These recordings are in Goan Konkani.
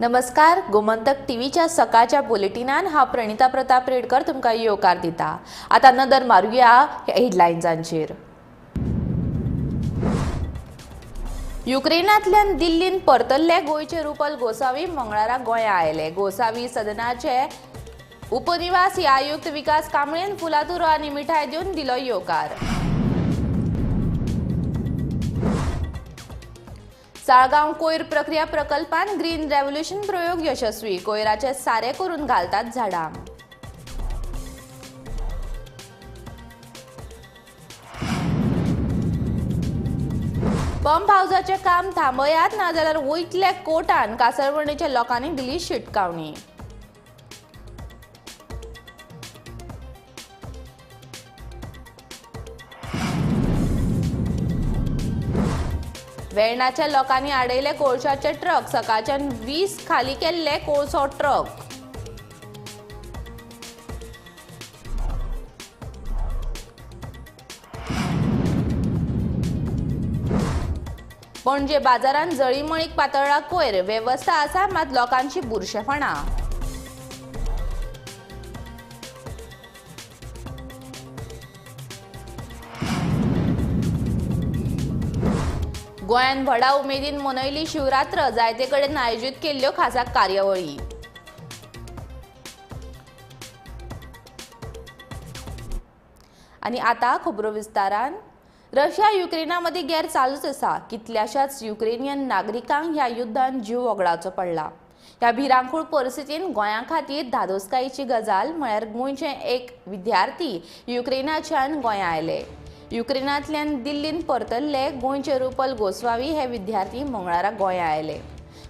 नमस्कार, गोमंतक टीव्हीच्या सकाळच्या बुलेटिनान हांव प्रणिता प्रताप रेडकर तुमकां येवकार दिता। आतां नदर मारुया हेडलायन्सांचेर। युक्रेनांतल्यान दिल्लीन परतल्ले गोंयचे रुपल गोसावी मंगळारा गोंया आयले। गोसावी सदनाचे उपनिवासी आयुक्त विकास कांबळेन फुलातुरो आनी मिठाय दिवन दिलो येवकार। साळगांव कोयर प्रक्रिया प्रकल्पान ग्रीन रेव्होल्युशन प्रयोग यशस्वी, कोयराचे सारे करून घालतात झाडां। पंप हावजाचे काम थांबयात ना जाल्यार वयतल्या कोर्टान कासरवर्णीच्या लोकांनी दिली शिटकावणी। वेर्णाच्या लोकांनी आडयले कोळशाचे ट्रक, सकाळच्यान 20 खाली केल्ले कोळसो ट्रक। पणजे बाजारांत जळीमळीक पातळ्ळा कोयर, वेवस्था आसा मात लोकांची बुरशेपणां। गोंयांत व्हडा उमेदीन मनयली शिवरात्र, जायते कडेन आयोजीत केल्ल्यो खासा कार्यावळी। आनी आतां खबरो विस्तारान। रशिया युक्रेना मदीं गेर चालूच आसा। कितल्याशाच युक्रेनियन नागरिकांक ह्या युद्धान जीव वगडावचो पडला। ह्या भिरांकूळ परिस्थितीन गोंया खातीर धादोसकायेची गजाल म्हळ्यार गोंयचे एक विद्यार्थी युक्रेनाच्यान गोंया आयले। युक्रेनांतल्यान दिल्लीन परतल्ले गोंयचे रुपल गोस्वामी हे विद्यार्थी मंगळारा गोंया आयले।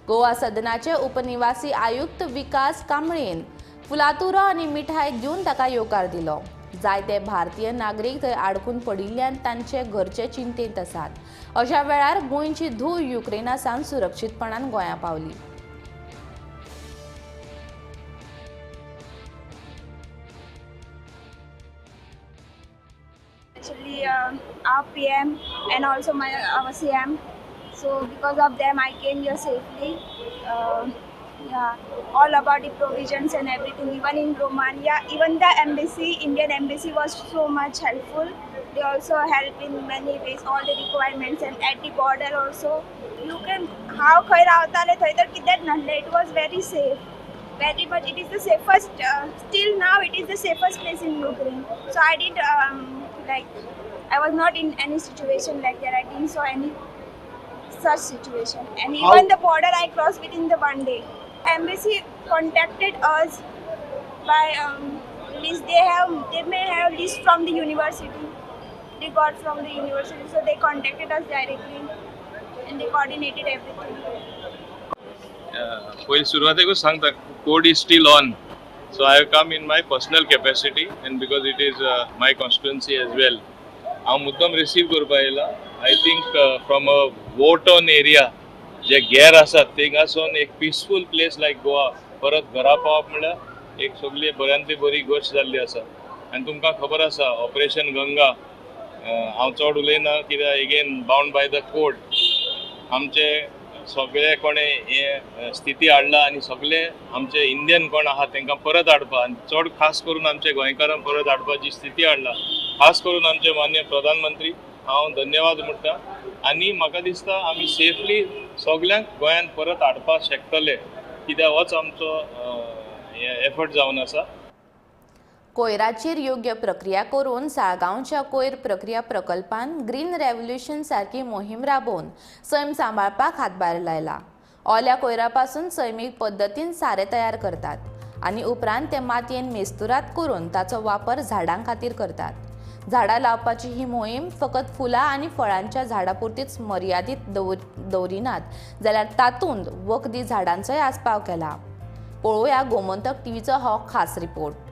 गोवा सदनाचे उपनिवासी आयुक्त विकास कांबळेन फुलातुरो आनी मिठाय दिवन ताका येवकार दिलो। जायते भारतीय नागरीक थंय आडकून पडिल्ल्यान तांचे घरचे चिंतेंत आसात। अशा वेळार गोंयची धूव युक्रेना सावन सुरक्षीतपणान गोंया पावली। Actually, our PM and also our CM. So because of them, I came here safely. Yeah, all about the provisions and everything. Even in Romania, even the embassy, Indian embassy was so much helpful. They also help in many ways, all the requirements, and at the border also. You can how खंय रावताले थंय तर कितेंच नासलें. It was very safe. Very much. It is the safest. Still now, it is the safest place in Ukraine. So I didn't. Like I was not in any situation like that. I didn't saw any such situation. And even the border I crossed within the 1 day. Embassy contacted us by list. They may have list from the university. They got from the university, so they contacted us directly and they coordinated everything. पयलीं सुरवातेकूच सांगता, code is still on. So I have come in my personal capacity and because it is my constituency as well. हांव मुद्दम रिसीव करपा येयला। I think from a war torn area जे गेर आसात थिंगासून एक पिसफूल प्लेस लायक गोवा परत घरा पावप म्हळ्यार एक सगळी बऱ्यांतली बरी गोश्ट जाल्ली आसा। आनी तुमकां खबर आसा ऑपरेशन गंगा, हांव चड उलयना कित्याक again bound by the code आमचे सगळे कोणे हे स्थिती हाडला आनी सगळे आमचे इंडियन कोण आहा तांकां परत हाडपा आनी चड खास करून आमचे गोंयकारांक परत हाडपाची स्थिती हाडला। खास करून आमचे मान्य प्रधानमंत्री हांव धन्यवाद म्हणटा आनी म्हाका दिसता आमी सेफली सगल्यांक गोंयांत परत हाडपाक शकतले कित्याक होच आमचो एफर्ट जावन आसा। कोयराचेर योग्य प्रक्रिया करून साळगांवच्या कोयर प्रक्रिया प्रकल्पान ग्रीन रेव्होल्युशन सारकी मोहीम राबोवन सैम सांबाळपाक हातभार लायला। ओल्या कोयरापासून सैमीक पद्दतीन सारें तयार करतात आनी उपरांत ते मातयेन मेस्तुरात करून ताचो वापर झाडां खातीर करतात। झाडां लावपाची ही मोहीम फकत फुलां आनी फळांच्या झाडां पुरतीच मर्यादीत दवरिनात जाल्यार तातूंत वखदी झाडांचोय आस्पाव केला। पळोवया गोमंतक टीव्हीचो हो खास रिपोर्ट।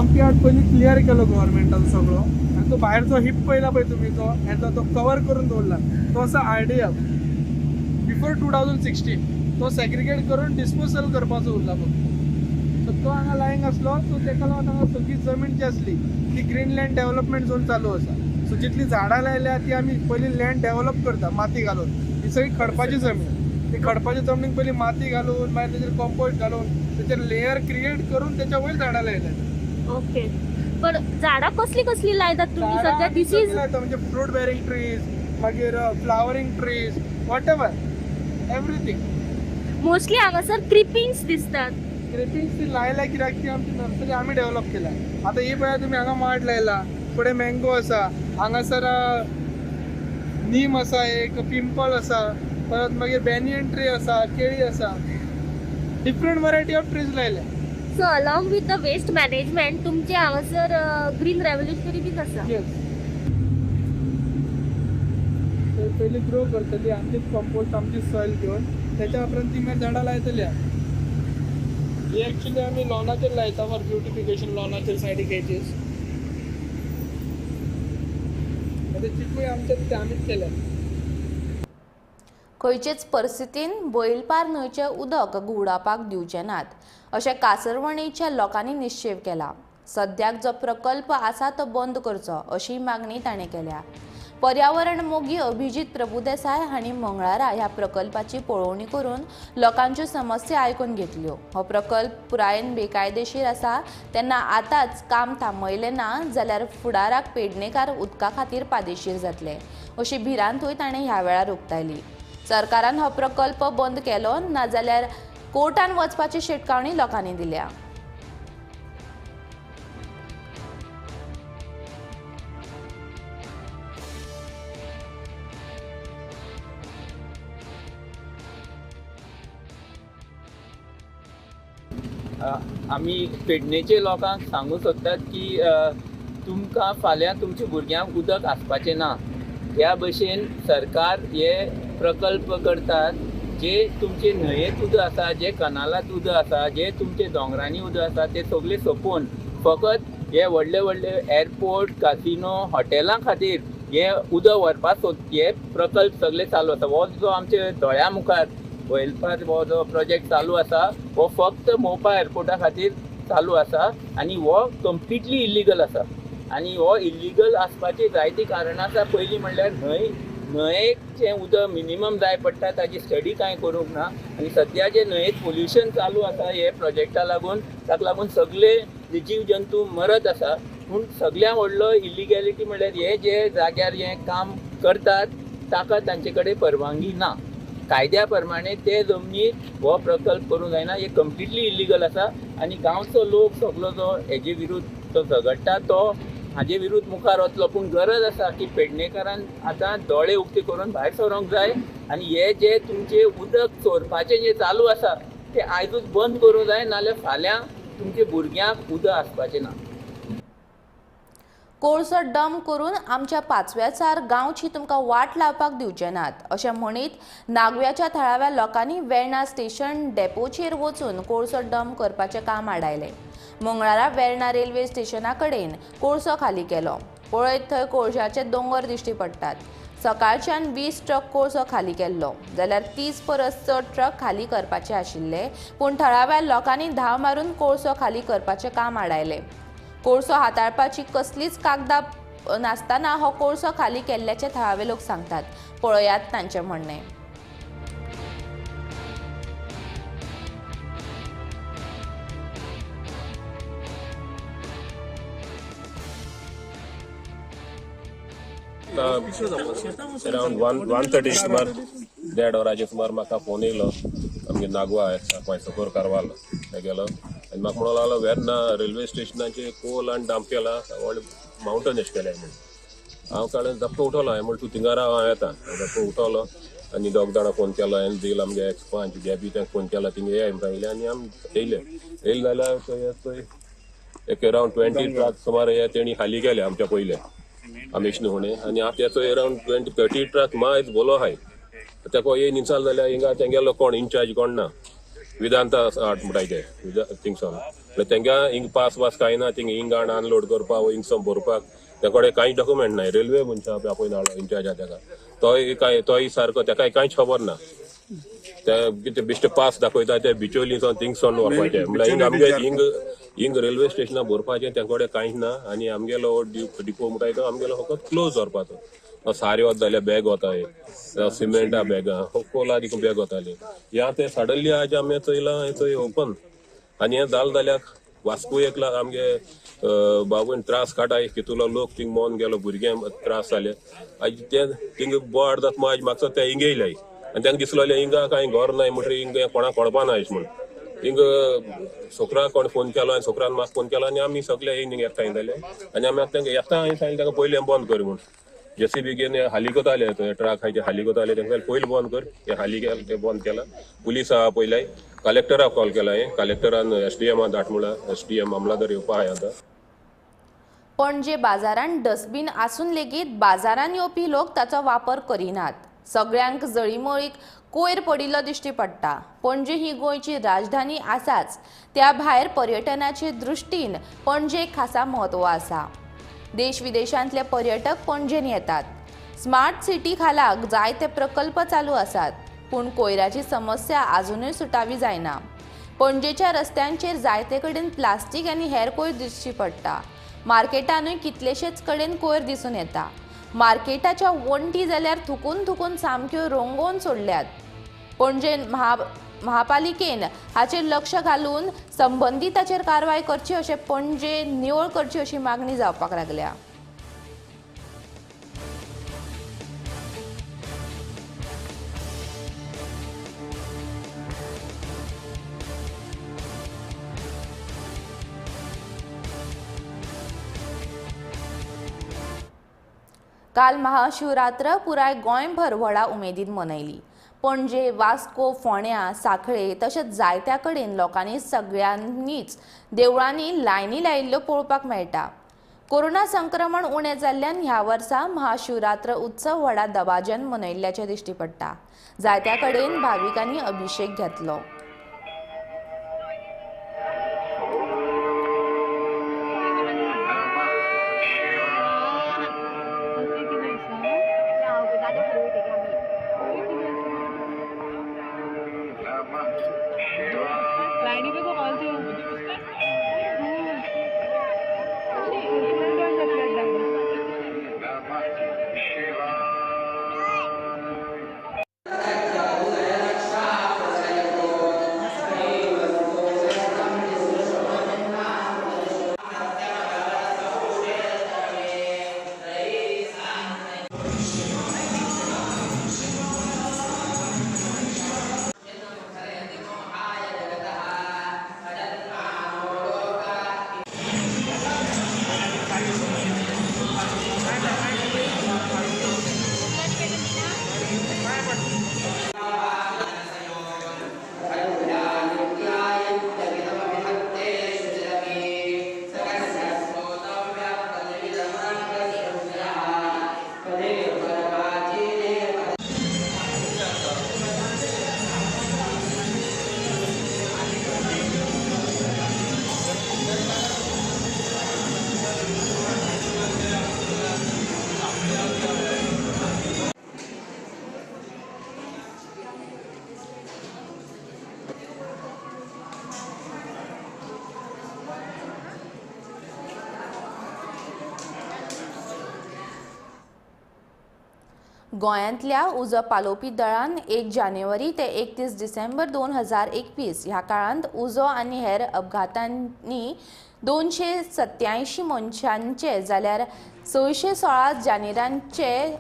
डंप यार्ड पयलीं क्लियर केलो गव्हर्मेंटान सगळो आनी तो भायर जो हिप पळयला पळय तुमी तो हेचो तो कवर करून दवरला तो आसा आरडीएफ बिफोर 2016 तो सेग्रिगेट करून डिस्पोजल करपाचो उरला फक्त. सो तो हांगा लायंग आसलो सो तेका लागून हांगा सगळी जमीन जी आसली ती ग्रीन लँड डेव्हलपमेंट झोन चालू आसा. सो जितली झाडां लायल्या ती आमी पयलीं लँड डेव्हलप करता माती घालून. ही सगळी खडपाची जमीन, ती खडपाच्या जमनीक पयलीं माती घालून मागीर तेजेर कंपोस्ट घालून तेचेर लेयर क्रिएट करून तेच्या वयर झाडां लायल्या. ओके, पण झाडां कसली कसली लायतात तुम्ही सध्या? This is म्हणजे फ्रूट बेरिंग ट्रीज, मागीर flowering trees, whatever everything. Mostly हांगासर क्रिपिंग्स दिसतात. क्रिपिंग्स ती लायल्या कित्याक ती आमची नर्सरी आमी डेव्हलप केल्या. आतां ही पळया तुमी हांगा माड लायला, फुडें मँगो आसा, हांगासर नीम आसा, एक पिंपळ आसा, परत मागीर बॅनियन ट्री आसा, केळी आसा, डिफरंट वरायटी ऑफ ट्रीज लायल्या. So along with the waste management तुमचे हांगासर ग्रीन रेव्होल्युशनरी बीन आसा. येस, पयलीं ग्रो करतली आमचीच कंपोस्ट, आमची सॉयल घेवन त्याच्या उपरांत ती मागीर झाडां लायतली. ही एक्चुअली आमी लॉनाचेर लायता फॉर ब्युटिफिकेशन, लॉनाचेर सायडीक हेजीस. आतां चिकूय आमचे ते आमीच केल्या. खंयचेच परिस्थितीन बैलपार न्हंयचें उदक घुंवडावपाक दिवचे नात अशें कासरवणीच्या लोकांनी निश्चेव केला. सद्याक जो प्रकल्प आसा तो बंद करचो अशी मागणी ताणें केल्या. पर्यावरण मोगी अभिजीत प्रभुदेसाय हांणी मंगळारा ह्या प्रकल्पाची पळोवणी करून लोकांच्यो समस्या आयकून घेतल्यो. हो प्रकल्प पुरायेन बेकायदेशीर आसा, तेन्ना आतांच काम थांबयलें ना जाल्यार फुडाराक पेडणेकार उदका खातीर पादेशीर जातले अशी भिरांतूय ताणें ह्या वेळार उक्तायली. सरकारान हो प्रकल्प बंद केलो ना जाल्यार कोर्टान वचपाची शिटकावणी लोकांनी दिल्या. आमी पेडणेचे लोकांक सांगूंक सोदतात की तुमकां फाल्यां तुमच्या भुरग्यांक उदक आसपाचें ना. ह्या भशेन सरकार हे प्रकल्प करतात जे तुमचे न्हंयेंत उदक आसा, जे कनालांत उदक आसा, जे तुमचे दोंगरांनी उदक आसा ते सगळे सोंपोवन फकत हे व्हडले व्हडले एअरपोर्ट, कासिनो, हॉटेलां खातीर हे उदक व्हरपाक हे प्रकल्प सगळे चालू आसा. हो जो आमच्या दोळ्या मुखार वैलपार हो जो प्रोजेक्ट चालू आसा हो फक्त मोपा एअरपोर्टा खातीर चालू आसा आनी हो कंप्लिटली इल्लिगल आसा. आनी हो इल्लिगल आसपाची जायतीं कारणां आसा. पयलीं म्हणल्यार न्हंयेक जें उदक मिनिमम जाय पडटा ताजी स्टडी कांय करूंक ना आनी सद्या जें न्हंयेंत पोल्युशन चालू आसा हे प्रोजेक्टा लागून, ताका लागून सगळे जीव जंतू मरत आसा. पूण सगळ्यां व्हडलो इल्लिगॅलिटी म्हणल्यार हे जे जाग्यार हें काम करतात ताका तांचे कडेन परवानगी ना. कायद्या प्रमाणे ते जमनीर हो प्रकल्प करूंक जायना, हे कंप्लिटली इल्लिगल आसा आनी गांवचो लोक सगलो जो हेजे विरुद्ध तो झगडटा तो हाजे विरुद्ध मुखार वतलो. पूण गरज आसा की पेडणेकारान आतां दोळे उक्ते करून भायर सरोंक जाय आनी हे जे तुमचे उदक चोरपाचें जें चालू आसा तें आयजूच बंद करूंक जाय, नाजाल्यार फाल्यां तुमच्या भुरग्यांक उदक आसपाचें ना. कोळसो डंप करून आमच्या पाचव्याचार गांवची तुमकां वाट लावपाक दिवचे नात अशें म्हणीत नागव्याच्या थळाव्या लोकांनी वेर्णा स्टेशन डेपोचेर वचून कोळसो डंप करपाचें काम आडायलें. मंगळारा वेर्णा रेल्वे स्टेशना कडेन कोळसो खाली केलो. पळयत थंय कोळशाचे दोंगर दिश्टी पडटात. सकाळच्यान 20 ट्रक कोळसो खाली केल्लो जाल्यार 30 परस चड ट्रक खाली करपाचे आशिल्ले, पूण थळाव्या लोकांनी धांव मारून कोळसो खाली करपाचें काम आडायलें. कोळसो हाताळपाची कसलीच कागदां नासतना हो कोळसो खाली केल्ल्याचे थळावे लोक सांगतात. पळयात तांचें म्हणणें. अरावंड 1:30 सुमार 1:30 वरांचेर सुमार म्हाका फोन येयलो आमगे नागवा पयसोकर कारवाल गेलो आनी म्हाका म्हणूंक लागलो वेर्ना रेल्वे स्टेशनाचेर कोल आनी डंप केला व्हडलें मावंटन एशें केलें म्हणून. हांव काडून धपको उठवलो, हांवें म्हणलें तूं थिंगा राव हांव येता. धपको उठवलो आनी दोग जाणां फोन केलो, हांवें दिल आमगे एक्सपांच गॅबी तांकां फोन केला, थिंगा येय म्हणटा येयले आनी आमी येयले. येयले जाल्यार थंय एक अरावंड 20 ट्रक सुमार हे तेणी खाली केले आमच्या पयले आमी हुणे आनी आतां तेचो अरावंड 20-30 ट्रक मायज बोलो आहाय. तेका येयन इन्साल जाल्यार हिंगा तेंगेलो कोण इन्चार्ज कोण ना. वेदांता आर्ट म्हणटाय ते थिंगसून. म्हणल्यार तेंकां हिंग पास वास कांय ना, थिंग हिंग हाड अनलोड करपाक वो हिंगसून भरपाक तें कडेन कांय डॉक्युमेंट ना. रेल्वे मनशां आपयन हाडलो इन्चार्ज आहा तेका, तोय कांय तोय सारको तेका कांयच खबर ना. ते कितें बेश्टे पास दाखयता ते बिचोली थिंगसून व्हरपाचें. म्हणल्यार हिंग आमगे हिंग हिंग रेल्वे स्टेशनार भरपाचें तें कडेन कांयच ना. आनी आमगेलो डिपो म्हणटाय तो आमगेलो फकत क्लोज दवरपाचो. सारी वता जाल्यार बॅग वता, सिमेंटा बॅगां, कोला देखून बॅग वताली. ह्या ते सडनली आज आमी चोयलां हें चोय ओपन. आनी हें जालें जाल्यार वास्को एकला आमगे बाबून त्रास काडटा कितलो लोक थिंग मोन गेलो, भुरग्यांक त्रास जाले. आयज ते थिंग बोवाळ जाता आयज म्हाका ते हिंग येयले आनी तांकां दिसलें हिंगा कांय घर नाय म्हणटरीर हिंग कोणाक कळपा ना म्हूण. हिंग सोकराक कोण फोन केलो आनी सोकरान म्हाका फोन केलो आनी आमी सगळे हिंग एकठांय जाले आनी आमी आतां तांकां येता हांवें सांगलें तांकां पयलीं बंद कर म्हूण. जेसीबी घेवन हाली कोताले, ट्रक आहाय ते हाली कोताले, तांकां पयलीं बंद कर, ते हाली केलें ते बंद केलां. पुलीस आहा पयलीं, कलेक्टराक कॉल केला हांवें, कलेक्टरान एसडीएमान धाड म्हळां, एसडीएम मामलादार येवपा आहाय आतां. पणजे बाजारांत डस्टबीन आसून लेगीत बाजारांत येवपी लोक ताचो वापर करिनात. सगळ्यांक जळीमळीक कोयर पडिल्लो दिश्टी पडटा. पणजे ही गोंयची राजधानी आसाच, त्या भायर पर्यटनाचे दृश्टीन पणजेक खासा म्हत्व आसा. देश विदेशांतले पर्यटक पणजेन येतात. स्मार्ट सिटी खाला जायते प्रकल्प चालू आसात, पूण कोयराची समस्या आजुनूय सुटावी जायना. पणजेच्या रस्त्यांचेर जायते कडेन प्लास्टीक आनी हेर कोयर दिश्टी पडटा. मार्केटानूय कितलेशेच कडेन कोयर दिसून येता. मार्केटाच्या वण्टी जाल्यार थुकून थुकून सामक्यो रंगोवन सोडल्यात. पणजे महापालिकेन हाचेर लक्ष घालून संबंदिताचेर कारवाय करची अशें पणजे निवळ करची अशी मागणी जावपाक लागल्या. काल महाशिवरात्र पुराय गोंयभर व्हडा उमेदीन मनयली. पणजे, वास्को, फोंड्या, सांखळे तशेंच जायत्या कडेन लोकांनी सगळ्यांनीच देवळांनी लायनी लायिल्ल्यो पळोवपाक मेळटा. कोरोना संक्रमण उणें जाल्ल्यान ह्या वर्सा महाशिवरात्र उत्सव व्हडा दबाज्यान मनयल्ल्याचें दिश्टी पडटा. जायत्या कडेन भाविकांनी अभिशेक घेतलो. गोंयांतल्या उजो पालोवपी दळान 1 जानेवारी ते 31 डिसेंबर 2021 ह्या काळांत उजो आनी हेर अपघातांनी 287 मनशांचे जाल्यार 616 जानेरांचे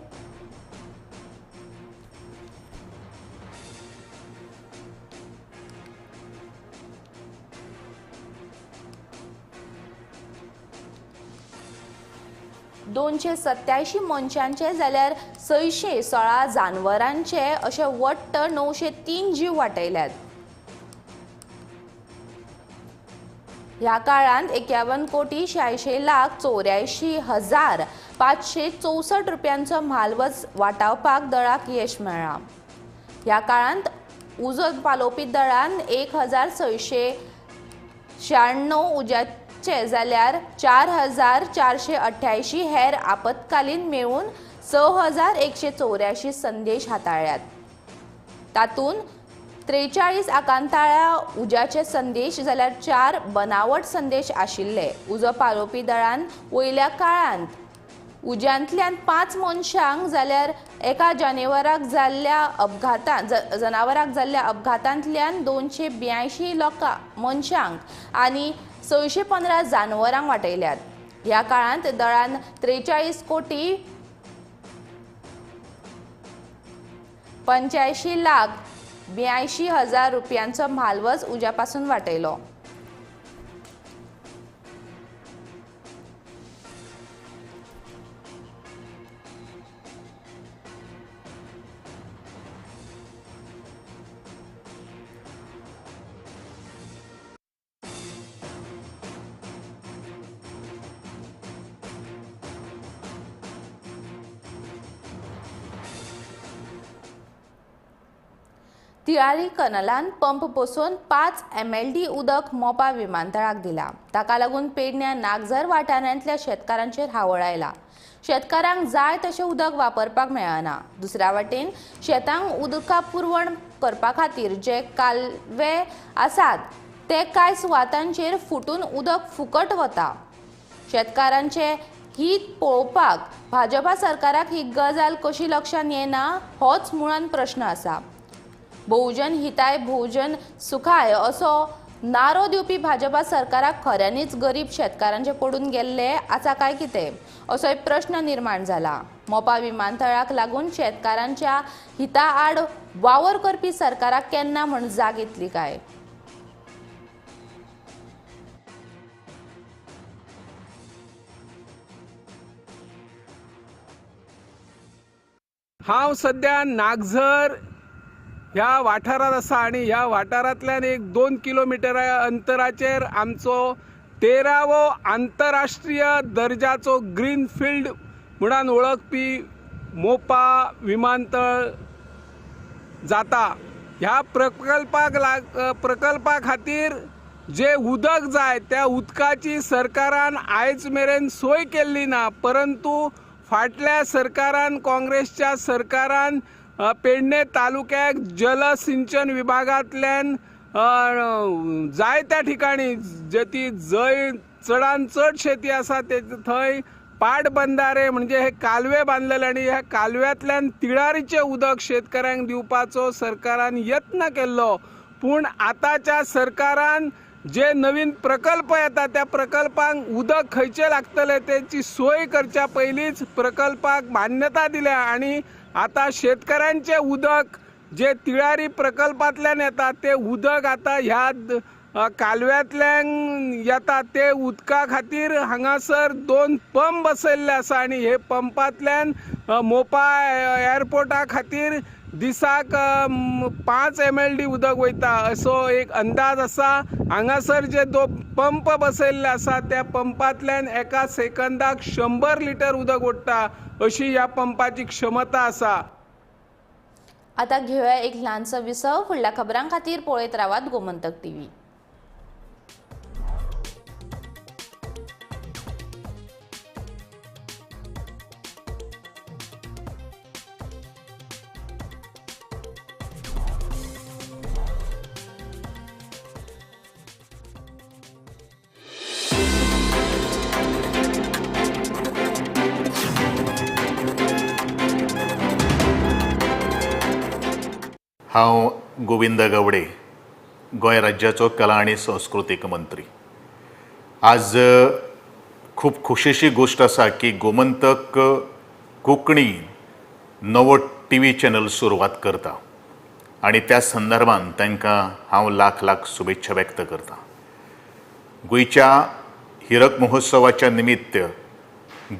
287 मनशांचे जाल्यार 616 जानवरांचे अशे वट्ट 903 जीव वाटयल्यात. ह्या काळांत 51,86,84,564 रुपयांचो म्हालवज वाटावपाक दळाक यश मेळ्ळां. ह्या काळांत उजो पालोवपी दळान 1696 उज्याचे जाल्यार 4488 हेर आपत्कालीन मेळून 6184 संदेश हाताळ्ळ्यात. तातूंत 43 आकांताळ्या उज्याचे संदेश जाल्यार 4 बनावट संदेश आशिल्ले. उजो पालोवपी दळान वयल्या काळांत उज्यांतल्यान 5 मनशांक जाल्यार एका जनावराक जाल्ल्या जनावराक जाल्ल्या अपघातांतल्यान 282 लोकां मनशांक आनी 615 जानवरांक वाटयल्यात. ह्या काळांत दळान 43 कोटी 85 लाख 82 हजार रुपयांचो म्हालवज उज्यापासून वाटयलो. तिळारी कनलान पंप बसोवन 5 MLD उदक मोपा विमानतळाक दिला. ताका लागून पेडण्या नागझर वाठारांतल्या शेतकारांचेर हावळ आयला. शेतकारांक जाय तशें उदक वापरपाक मेळना. दुसऱ्या वाटेन शेतांक उदका पुरवण करपा खातीर जे कालवे आसात ते कांय सुवातांचेर फुटून उदक फुकट वता. शेतकारांचे हित पळोवपाक भाजपा सरकाराक ही गजाल कशी लक्षांत येना होच मुळान प्रश्न आसा. बहुजन हिताय बहुजन सुखाय असो नारो दिवपी भाजपा सरकाराक खऱ्यांनीच गरीब शेतकारांचे पडून गेल्ले आसा काय कितें असो एक प्रश्न निर्माण जाला. मोपा विमानतळाक लागून शेतकारांच्या हिता आड वावर करपी सरकाराक केन्ना म्हण जाग येतली काय? हांव सद्या नागझर ह्या वाठारांत आसा आनी ह्या वाठारांतल्यान एक 2 किलोमिटर अंतराचेर आमचो 13वो आंतरराष्ट्रीय दर्जाचो ग्रीन फिल्ड म्हणून वळखपी मोपा विमानतळ जाता. ह्या प्रकल्पा खातीर जे उदक जाय त्या उदकाची सरकारान आयज मेरेन सोय केल्ली ना, परंतु फाटल्या सरकारान काँग्रेसच्या सरकारान पेडणे तालुक्याक जलसिंचन विभागांतल्यान जायत्या ठिकाणी जे ती जंय चडान चड शेती आसा ते थंय पाटबंधारे म्हणजे हे कालवे बांदलेले आनी ह्या कालव्यांतल्यान तिळारीचें उदक शेतकऱ्यांक दिवपाचो सरकारान यत्न केल्लो. पूण आतांच्या सरकारान जे नवीन प्रकल्प येता त्या प्रकल्पांक उदक खंयचें लागतलें तेची सोय करच्या पयलींच प्रकल्पाक मान्यता दिल्या आनी आतां शेतकऱ्यांचें उदक जे तिळारी प्रकल्पांतल्यान येता तें उदक आतां ह्या कालव्यांतल्यान येता. ते उदका खातीर हांगासर 2 पंप बसयल्ले आसा आनी हे पंपांतल्यान मोपा एअरपोर्टा खातीर दिसाक 5 MLD उदक वयता असो एक अंदाज आसा. हांगासर जे 2 पंप बसयल्ले आसा त्या पंपांतल्यान एका सेकंदाक 100 लिटर उदक ओडटा अशी ह्या पंपाची क्षमता आसा. आता घेऊया एक ल्हानसो विसव. फुडल्या खबरां खातीर पळयत रावात गोमंतक टीव्ही. हांव गोविंद गावडे, गोंय राज्याचो कला आनी संस्कृतीक मंत्री. आज खूब खोशेची गोश्ट आसा की गोमंतक कोंकणी नवो टी व्ही चॅनल सुरवात करता आनी त्या संदर्भान तांकां हांव लाख लाख शुभेच्छा व्यक्त करता. गोंयच्या हिरक महोत्सवाच्या निमित्त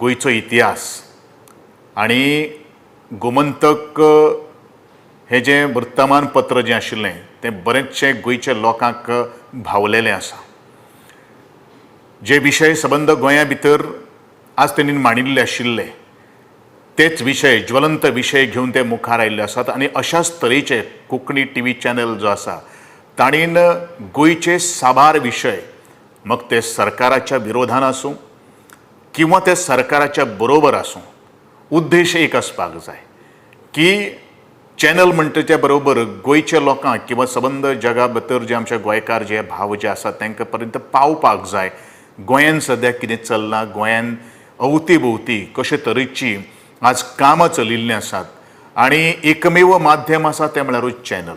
गोंयचो इतिहास आनी गोमंतक हें जें वृत्तमानपत्र जें आशिल्लें तें बरेंचशें गोंयच्या लोकांक भावलेलें आसा. जे विशय सबंद गोंया भितर आज तेणीन मांडिल्ले आशिल्ले तेच विशय, ज्वलंत विशय घेवन ते मुखार आयिल्ले आसात आनी अशाच तरेचे कोंकणी टी व्ही चॅनल जो आसा ताणीन गोंयचे साबार विशय, मग ते सरकाराच्या विरोधान आसूं किंवा ते सरकाराच्या बरोबर आसूं, उद्देश एक आसपाक जाय की चॅनल म्हणटच्या बरोबर गोंयच्या लोकांक किंवा सबंद जगा भितर जे आमचे गोंयकार जे भाव जे आसात तांकां पर्यंत पावपाक जाय. गोंयान सद्याक कितें चल्लां, गोंयान अवती भोवती कशे तरेची आज कामां चलिल्लीं आसात आनी एकमेव माध्यम आसा तें म्हळ्यारूच चॅनल.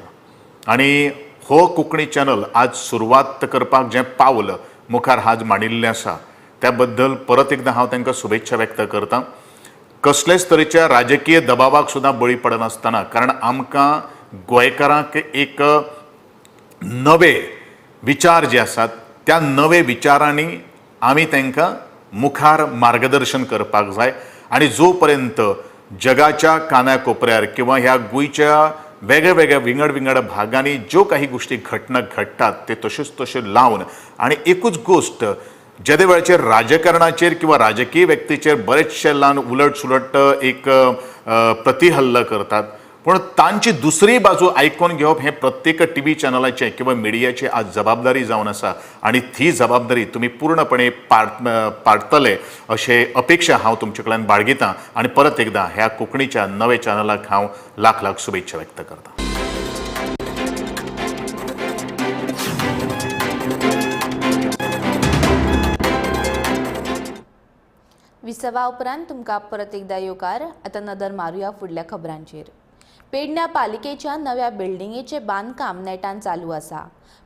आनी हो कोंकणी चॅनल आज सुरवात करपाक जें पावल मुखार आज मांडिल्लें आसा त्या बद्दल परत एकदां हांव तांकां शुभेच्छा व्यक्त करतां. कसलेच तरेच्या राजकीय दबावाक सुद्दां बळी पडनासतना, कारण आमकां गोंयकारांक एक नवे विचार जे आसात त्या नवे विचारांनी आमी तांकां मुखार मार्गदर्शन करपाक जाय. आनी जो पर्यंत जगाच्या काना कोपऱ्यार किंवा ह्या गोंयच्या वेगळ्या वेगळ्या विंगड विंगड भागांनी ज्यो काही गोश्टी घटना घडटात ते तश्योच तश्यो लावन, आनी एकूच गोश्ट जेदे वेळाचेर राजकारणाचेर किंवा राजकीय व्यक्तीचेर बरेचशे ल्हान उलट सुलट एक प्रतिहल्ल करतात, पूण तांची दुसरी बाजू आयकून घेवप हें प्रत्येक टी व्ही चॅनलाचें किंवा मिडियाची आज जबाबदारी जावन आसा आनी ती जबाबदारी तुमी पूर्णपणे पाडतले अशें अपेक्षा हांव तुमचे कडल्यान बाळगितां आनी परत एकदां ह्या कोंकणीच्या नव्या चॅनलाक हांव लाख लाख शुभेच्छा व्यक्त करतां. विसवा उपरांत तुमकां परत एकदां येवकार. आतां नदर मारुया फुडल्या खबरांचेर. पेडण्या पालिकेच्या नव्या बिल्डिंगेचें बांदकाम नेटान चालू आसा.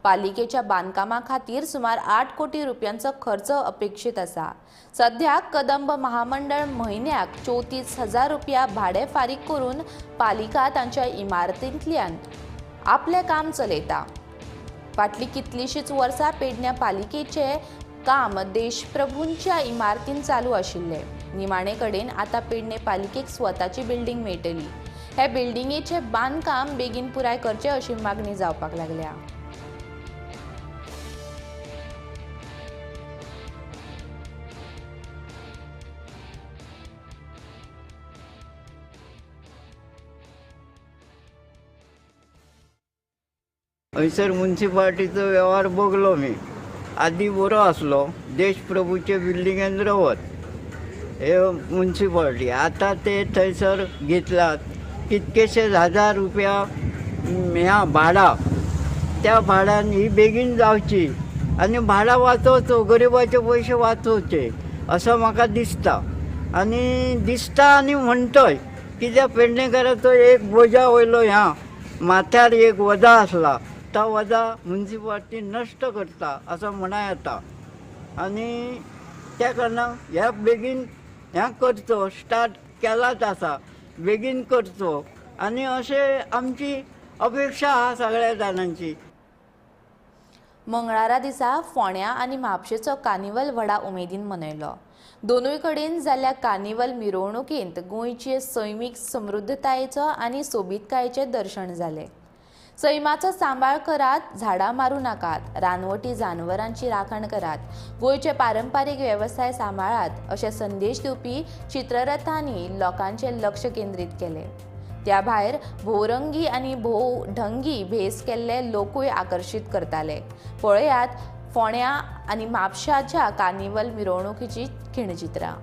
पालिकेच्या बांदकामा खातीर सुमार 8 कोटी रुपयांचो खर्च अपेक्षीत आसा. सध्या कदंब महामंडळ म्हयन्याक 34,000 रुपया भाडें फारीक करून पालिका तांच्या इमारतींतल्यान आपलें काम चलयता. फाटलीं कितलींशींच वर्सां पेडण्या पालिकेचें काम देशप्रभूंच्या इमारतीन चालू आशिल्लें. निमाणे कडेन आतां पेडणे पालिकेक स्वताची बिल्डिंग मेळटली. हे बिल्डिंगेचें बांदकाम बेगीन पुराय करचें अशी मागणी जावपाक लागल्या. हयसर मुन्सिपालिटीचो वेव्हार बगलो मी, आदी बरो आसलो, देशप्रभूचे बिल्डिंगेन रावत हे मुन्सिपालिटी, आतां ते थंयसर घेतलात कितकेशेच हजार रुपया ह्या भाडा, त्या भाड्यान ही बेगीन जावची आनी भाडां वाचोवचो, गरिबाचे पयशे वाचोवचे असो म्हाका दिसता. आनी दिसता आनी म्हणटय कित्याक पेडणेकाराचो एक बोजा वयलो ह्या माथ्यार एक वजा आसला, तो वजा मुन्सिपालिटी नश्ट करता असो म्हणा येता. आनी त्या कारणान ह्या बेगीन ह्या करचो, स्टार्ट केलाच आसा, बेगीन करचो आनी अशें आमची अपेक्षा आहा सगळ्या जाणांची. मंगळारा दिसा फोंड्या आनी म्हापशेचो कार्निवल व्हडा उमेदीन मनयलो. दोनूय कडेन जाल्ल्या कार्निवल मिरवणुकेंत गोंयचे सैमीक समृद्धतायेचो आनी सोबीतकायेचें दर्शन जालें. सैमाचो सांबाळ करात, झाडां मारूं नाकात, रानवटी जानवरांची राखण करात, गोंयचे पारंपारीक वेवसाय सांबाळात अशे संदेश दिवपी चित्ररथांनी लोकांचें लक्ष केंद्रीत केलें. त्या भायर भोवरंगी आनी भोवढंगी भेस केल्ले लोकूय आकर्शीत करताले. पळयात फोंड्या आनी म्हापशाच्या कार्निवल मिरवणुकीची खिणचित्रां.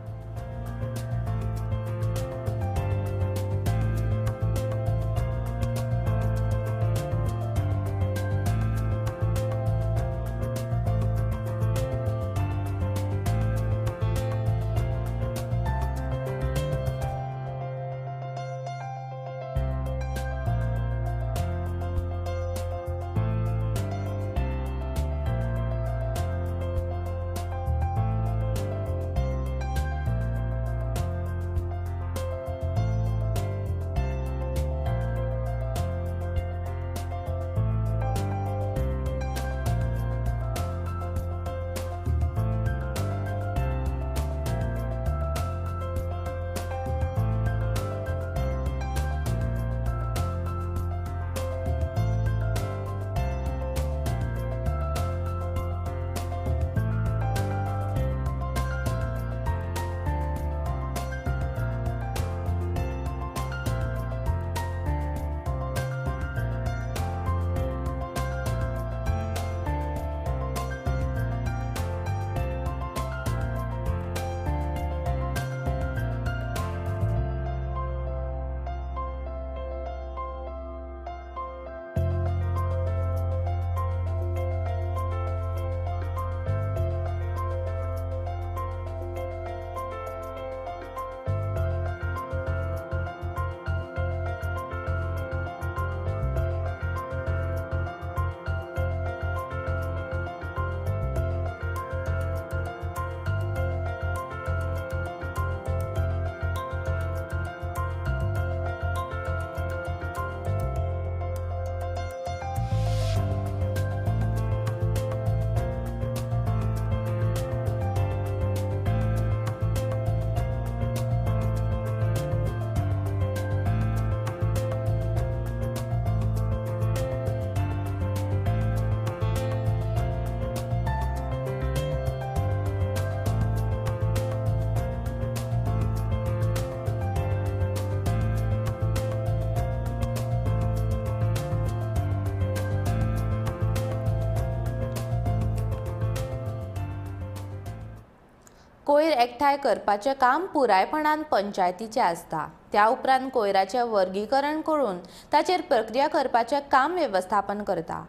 कोयर एकठांय करपाचें काम पुरायपणान पंचायतीचें आसता. त्या उपरांत कोयराचें वर्गीकरण करून ताचेर प्रक्रिया करपाचें काम वेवस्थापन करता.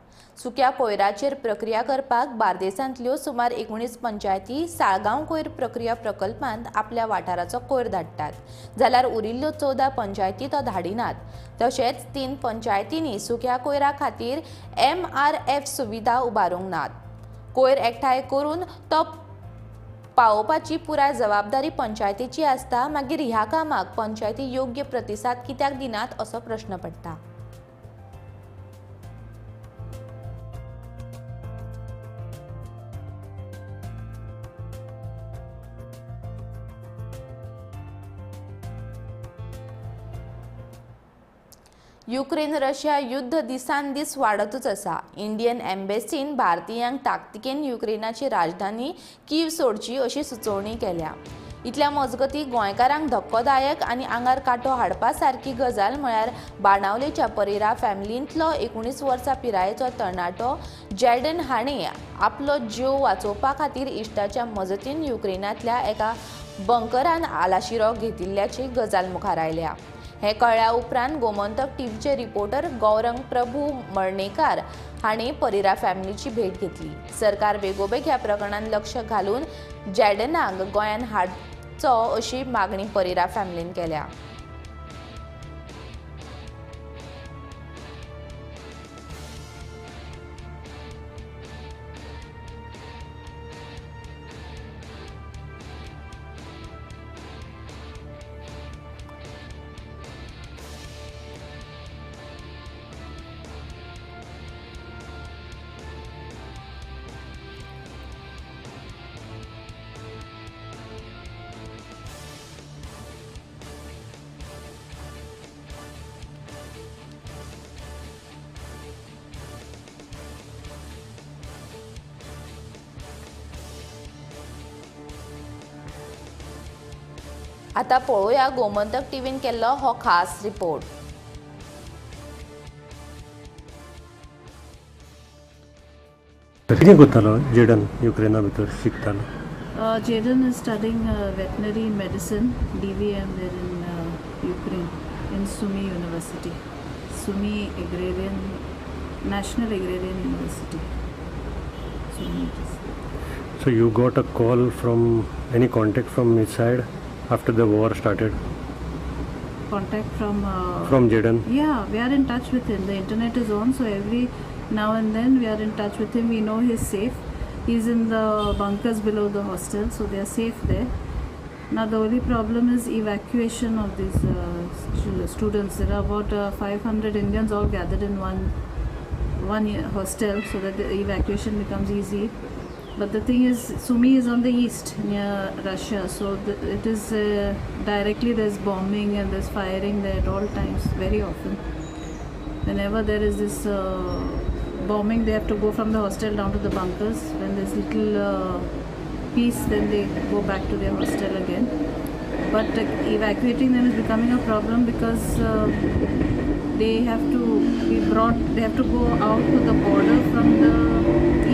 सुक्या कोयराचेर प्रक्रिया करपाक बार्देसांतल्यो सुमार 19 पंचायती साळगांव कोयर प्रक्रिया प्रकल्पांत आपल्या वाठाराचो कोयर धाडटात, जाल्यार उरिल्ल्यो 14 पंचायती तो धाडिनात. तशेंच 3 पंचायतींनी सुक्या कोयरा खातीर MRF सुविधा उबारूंक नात. कोयर एकठांय करून तो पावोवपाची पुराय जबाबदारी पंचायतीची आसता. मागीर ह्या कामाक पंचायती योग्य प्रतिसाद कित्याक दिनात असो प्रश्न पडटा. युक्रेन रशिया युद्ध दिसान दीस वाडतूच आसा. इंडियन एम्बेसीन भारतीयांक ताकतिकेन युक्रेनाची राजधानी कीव सोडची अशी सुचोवणी केल्या. इतल्या मजगती गोंयकारांक धक्कोदायक आनी आंगार कांटो हाडपा सारकी गजाल म्हळ्यार बाणावलेच्या परेरा फॅमिलींतलो 19 वर्सां पिरायेचो तरणाटो जॅडन हाणें आपलो जीव वाचोवपा खातीर इश्टाच्या मजतीन युक्रेनांतल्या एका बंकरान आलाशिरो घेतिल्ल्याची गजाल मुखार आयल्या. हे कळ्ळ्या उपरांत गोमंतक टीव्हीचे रिपोर्टर गौरंग प्रभू मर्णेकार हांणी परेरा फॅमिलीची भेट घेतली. सरकार बेगोबेग ह्या प्रकरणान लक्ष घालून जॅडनाक गोंयांत हाडचो अशी मागणी परेरा फॅमिलीन केल्या. आता पळोवया गोमंतक टीव्हीन केल्लो हो खास रिपोर्ट. कितें करतालो जेडन युक्रेना भितर शिकतालो? Jaden is studying veterinary medicine, DVM there in Ukraine, in Sumy University, Sumy Agrarian, National Agrarian University. Sumy it is. So you got a call from any contact from his side after the war started? Contact from Jaden? Yeah, we are in touch with him. The internet is on, so every now and then we are in touch with him. We know he's safe. He's in the bunkers below the hostel, so they are safe there. Now the only problem is evacuation of these students. There are about 500 Indians all gathered in one hostel, so that the evacuation becomes easy. But the thing is, Sumy is on the east near Russia, so it is directly there's bombing and there's firing there at all times, very often. Whenever there is this bombing, they have to go from the hostel down to the bunkers. When there's little peace, then they go back to their hostel again. But evacuating them is becoming a problem because they have to be brought, they have to go out to the border from the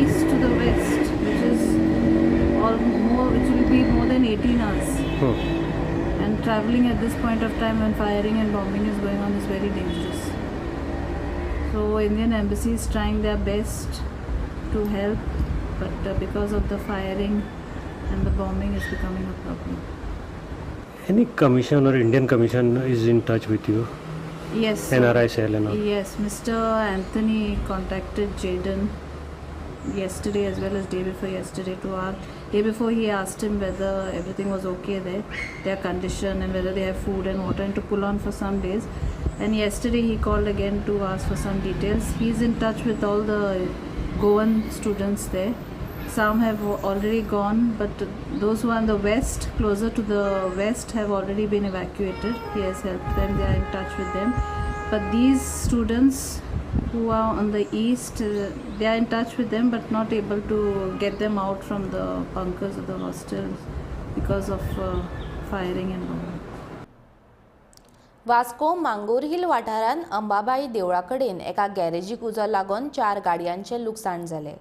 east to the west, which is all more, which will be more than 18 hours. And traveling at this point of time when firing and bombing is going on is very dangerous. So Indian Embassy is trying their best to help, but because of the firing and the bombing is becoming a problem. Any commission or Indian commission is in touch with you? Yes. NRI cell and all. Yes, Mr. Anthony contacted Jaden yesterday as well as day before yesterday to ask. Day before he asked him whether everything was okay there, their condition, and whether they have food and water, and to pull on for some days. And yesterday he called again to ask for some details. He's in touch with all the Goan students there. Some have already gone, but those who are in the west, closer to the west, have already been evacuated. He has helped them, they are in touch with them. But these students who are on the east, they are in touch with them but not able to get them out from the bunkers of the hostels because of firing and bombing. Vasco Mangor Hill वाठारांत अंबाबाई देवळा कडेन एका गॅरेजीक उजो लागून 4 गाडयांचें लुकसाण जालें.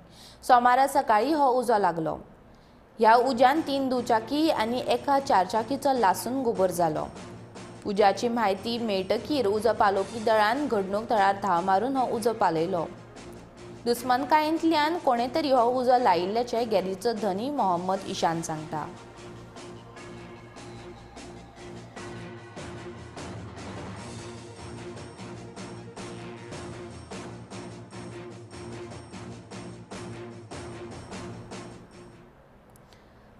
सोमारा सकाळीं हो उजो लागलो. ह्या उज्यान 3 दुचाकी आनी एका चारचाकीचो लासून गोबर जालो. उज्याची म्हायती मेळटकीर उजो पालोवपी दळान घडणूक थळार धांव मारून हो उजो पालयलो. दुस्मानकायेंतल्यान कोणे तरी हो उजो लायिल्ल्याचें गॅरेजचो धनी मोहम्मद इशान सांगता.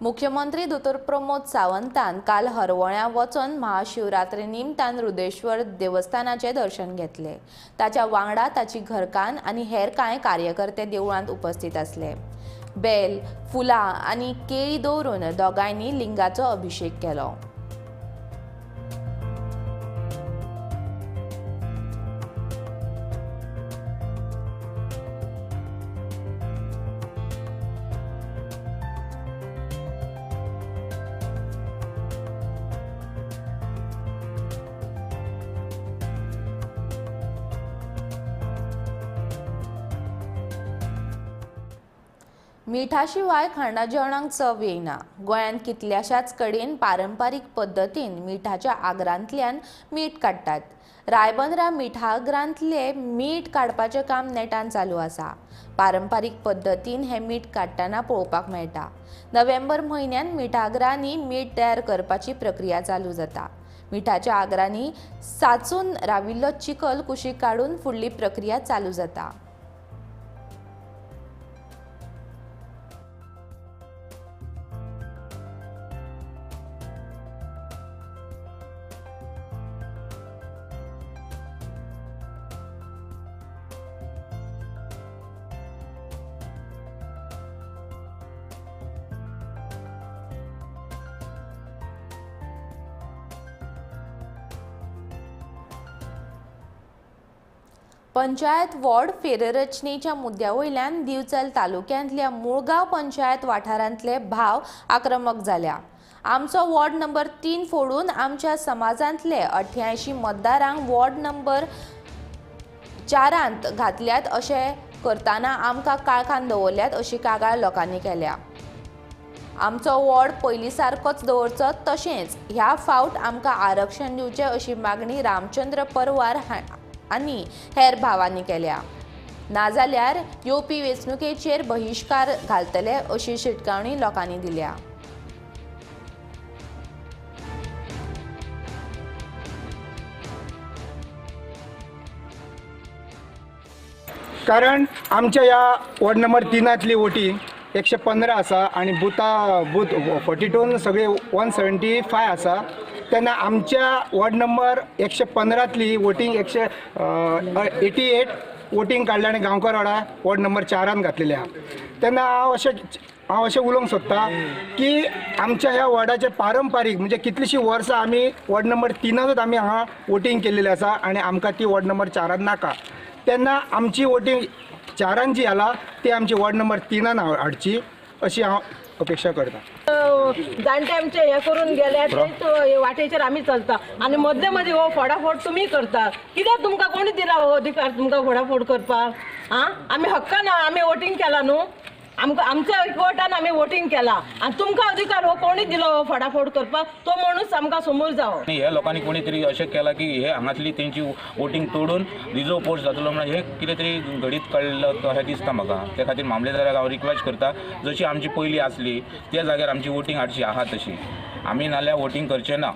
मुख्यमंत्री दोतोर प्रमोद सावंतान काल हरवळ्यां वचून महाशिवरात्री निमतान रुदेश्वर देवस्थानाचें दर्शन घेतलें. ताच्या वांगडा ताची घरकान्न आनी हेर कांय कार्यकर्ते देवळांत उपस्थित आसले. बेल, फुलां आनी केळी दवरून दोगांयनी लिंगाचो अभिशेक केलो. मिठाशिवाय खाणा जेवणाक चव येयना. गोंयांत कितल्याशाच कडेन पारंपारीक पद्दतीन मिठाच्या आगरांतल्यान मीठ काडटात. रायबंदरा मिठागरांतले मीठ काडपाचें काम नेटान चालू आसा. पारंपारीक पद्दतीन हें मीठ काडटना पळोवपाक मेळटा. नोव्हेंबर म्हयन्यांत मिठागरांनी मीठ तयार करपाची प्रक्रिया चालू जाता. मिठाच्या आगरांनी साचून राविल्लो चिखल कुशीक काडून फुडली प्रक्रिया चालू जाता. पंचायत वॉर्ड फेररचनेच्या मुद्द्या वयल्यान दिवचल तालुक्यांतल्या मुळगांव पंचायत वाठारांतले भाव आक्रमक जाल्या. आमचो वॉर्ड नंबर 3 फोडून आमच्या समाजांतले 88 मतदारांक वॉर्ड नंबर 4 घातल्यात अशें करतना आमकां काळखान दवरल्यात अशी कागाळ लोकांनी केल्या. आमचो वॉर्ड पयलीं सारकोच दवरचो तशेंच ह्या फावट आमकां आरक्षण दिवचें अशी मागणी रामचंद्र परवार आनी हेर भावांनी केल्या. नाजाल्यार येवपी वेंचणुकेचेर बहिश्कार घालतले अशी शिटकावणी लोकांनी दिल्या. कारण आमच्या ह्या वॉर्ड नंबर 3तली वोटी 115 आसा आनी बुथा बूथ 42 सगळे 175 आसा. तेन्ना आमच्या वॉर्ड नंबर 115तली वोटींग 188 वोटींग काडल्या आनी गांवकर वाडा वॉर्ड नंबर 4 घातलेले आहा. तेन्ना हांव अशें उलोवंक सोदता की आमच्या ह्या वॉर्डाचे पारंपारीक म्हणजे कितलींशीं वर्सां आमी वॉर्ड नंबर 3तूच आमी हांगा वोटींग केल्लेली आसा आनी आमकां ती वॉर्ड नंबर 4 नाका. तेन्ना आमची वोटींग 4 जी आला ती आमची वॉर्ड नंबर 3 हाडची अशी हांव अपेक्षा करता. जाणटे आमचे हे करून गेले ते वाटेचेर आमी चलता आनी मदले मदीं हो फोडाफोड तुमी करता. कित्याक तुमकां कोणी दिला हो अधिकार तुमकां फोडाफोड करपाक? आं, आमी हक्कान आमी वोटींग केला न्हू, आमकां आमच्या एकवटान आमी वोटींग केला आनी तुमकां अधिकार हो कोणी दिलो हो फोडाफोड करपाक? तो माणूस आमकां समोर जावो. हे लोकांनी कोणी तरी अशें केलां की हे हांगातली तेंची वोटींग तोडून रिजर्व पोस्ट जातलो म्हणून हे कितें तरी घडीत कळ्ळें अशें दिसता म्हाका. ते खातीर मामलेदाराक हांव रिक्वेस्ट करता, जशी आमची पयलीं आसली त्या जाग्यार आमची वोटींग हाडची आहा तशी, आमी नाल्यार वोटींग करचें ना.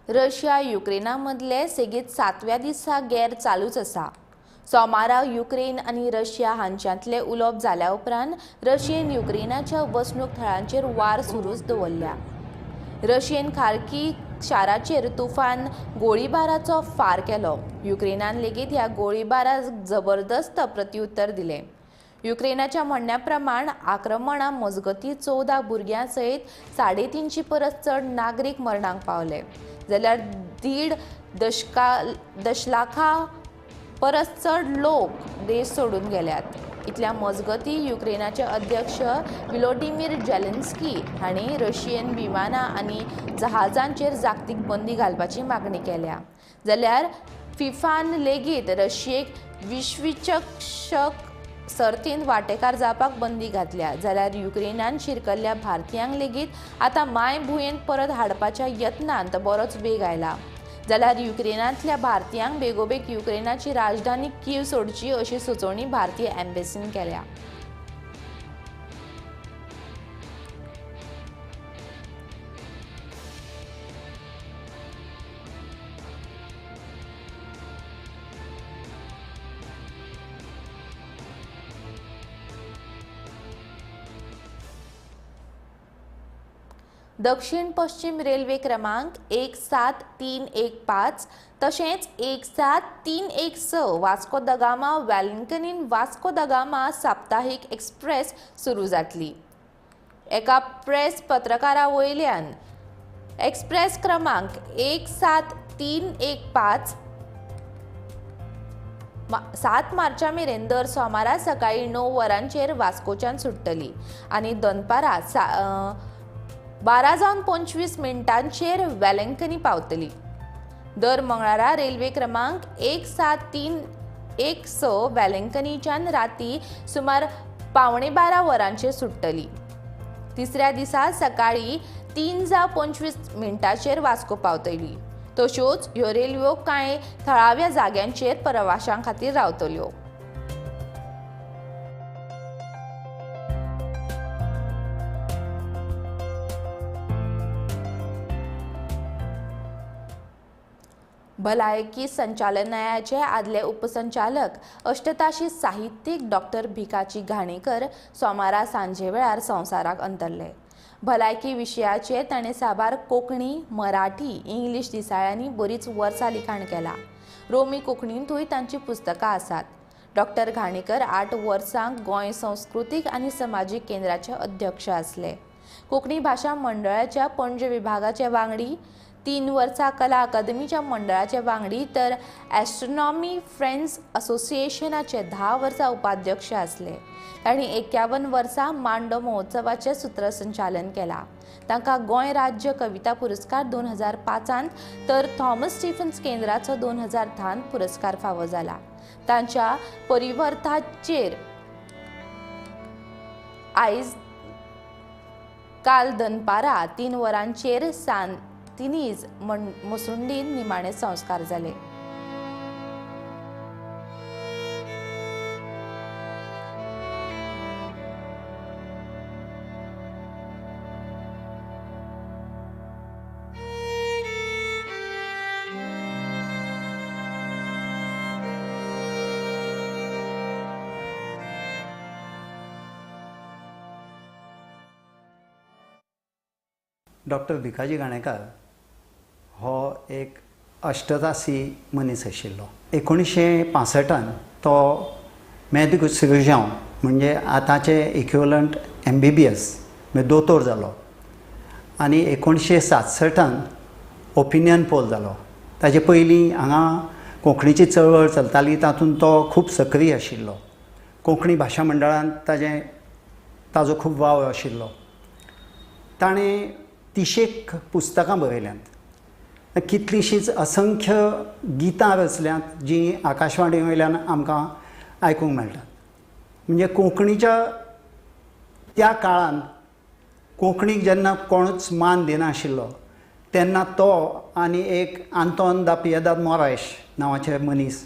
रशिया युक्रेना मदले सेगीत 7व्या दिसा गैर चालूच आसा. सोमारा युक्रेन आनी रशिया हांच्यांतले उलोवप जाल्या उपरांत रशियेन युक्रेनाच्या वसणूक थळांचेर वार सुरूच दवरल्या. रशियेन खारकी शाराचेर तुफान गोळीबाराचो फार केलो. युक्रेनान लेगीत ह्या गोळीबाराक जबरदस्त प्रत्युत्तर दिलें. युक्रेनाच्या म्हणण्या प्रमाण आक्रमणा मजगती 14 भुरग्यां सयत 350 परस चड नागरीक मरणाक पावले, जाल्यार 1.5 दशलाखा परस चड लोक देश सोडून गेल्यात. इतल्या मजगती युक्रेनाचे अध्यक्ष व्लोडिमीर जेलेन्स्की हांणी रशियन विमानां आनी जहाजांचेर जागतीक बंदी घालपाची मागणी केल्या. जाल्यार फिफान लेगीत रशियेक विश्वचषक सर्तींत वांटेकार जावपाक बंदी घातल्या, जाल्यार युक्रेनान शिरकल्ल्या भारतीयांक लेगीत आतां मायभुंयेंत परत हाडपाच्या यत्नांत बरोच वेग आयला. जाल्यार युक्रेनांतल्या भारतीयांक बेगोबेग युक्रेनाची राजधानी कीव सोडची अशी सुचोवणी भारतीय एम्बेसीन केल्या. दक्षिण पश्चिम रेल्वे क्रमांक 17315 तशेंच 17316 वास्को the Gama वेलिंगटनीन वास्को the Gama साप्ताहीक एक्सप्रेस सुरू जातली. एका प्रेस पत्रकारा वयल्यान एक्सप्रेस क्रमांक 17315 7 मार्चा मेरेन दर सोमारा सकाळीं 9 वरांचेर वास्कोच्यान सुट्टली आनी दनपारां 12:25 वेलंकनी पावतली. दर मंगळारा रेल्वे क्रमांक 17316 वेलंकनीच्यान राती सुमार 11:45 वरांचेर सुट्टली. तिसऱ्या दिसा सकाळीं 3:25 वास्को पावतली. तश्योच ह्यो रेल्व्यो कांय थळाव्या जाग्यांचेर प्रवाशां खातीर रावतल्यो. भलायकी संचालनालयाचे आदले उपसंचालक अष्टताशी साहित्यीक डॉक्टर भिकाजी घाणेकर सोमारा सांजे वेळार संवसाराक अंतरले. भलायकी विशयाचेर ताणें साबार कोंकणी, मराठी, इंग्लीश दिसाळ्यांनी बरीच वर्सां लिखाण केलां. रोमी कोंकणींतूय तांचीं पुस्तकां आसात. डॉक्टर घाणेकर 8 वर्सां गोंय संस्कृतीक आनी समाजीक केंद्राचे अध्यक्ष आसले. कोंकणी भाशा मंडळाच्या पणजे विभागाचे वांगडी, 3 वर्सां कला अकादमीच्या मंडळाचे वांगडी, तर ॲस्ट्रॉनॉमी फ्रेंड्स असोसिएशनाचे 10 वर्सां उपाध्यक्ष आसले. तांणी 51 वर्सां मांडो महोत्सवाचें सूत्रसंचालन केलां. तांकां गोंय राज्य कविता पुरस्कार 2005 तर थॉमस स्टीफन्स केंद्राचो 2010 पुरस्कार फावो जाला. तांच्या परिवर्थाचेर आयज काल दनपारां 3 वरांचेर सांतिनीज मसुंडीन निमाणे संस्कार जाले. डॉक्टर भिकाजी घाणेकार हो एक अष्टतासी मनीस आशिल्लो. 1965 तो मेदिक सिरुज्यांव म्हणजे आतांचे इक्विवलंट MBBS म्हणजे दोतोर जालो आनी 1967 ओपिनियन पोल जालो. ताजे पयलीं हांगा कोंकणीची चळवळ चलताली, तातूंत तो खूब सक्रीय आशिल्लो. कोंकणी भाशा मंडळांत ताजो खूब वावर आशिल्लो. ताणें 30 पुस्तकां बरयल्यांत, कितलींशींच असंख्य गितां रचल्यांत जीं आकाशवाणी वयल्यान आमकां आयकूंक मेळटात. म्हणजे कोंकणीच्या त्या काळान कोंकणीक जेन्ना कोणूच मान दिनाशिल्लो तेन्ना तो आनी एक आंतोन दा पियेदाद मोरायश नांवाचे मनीस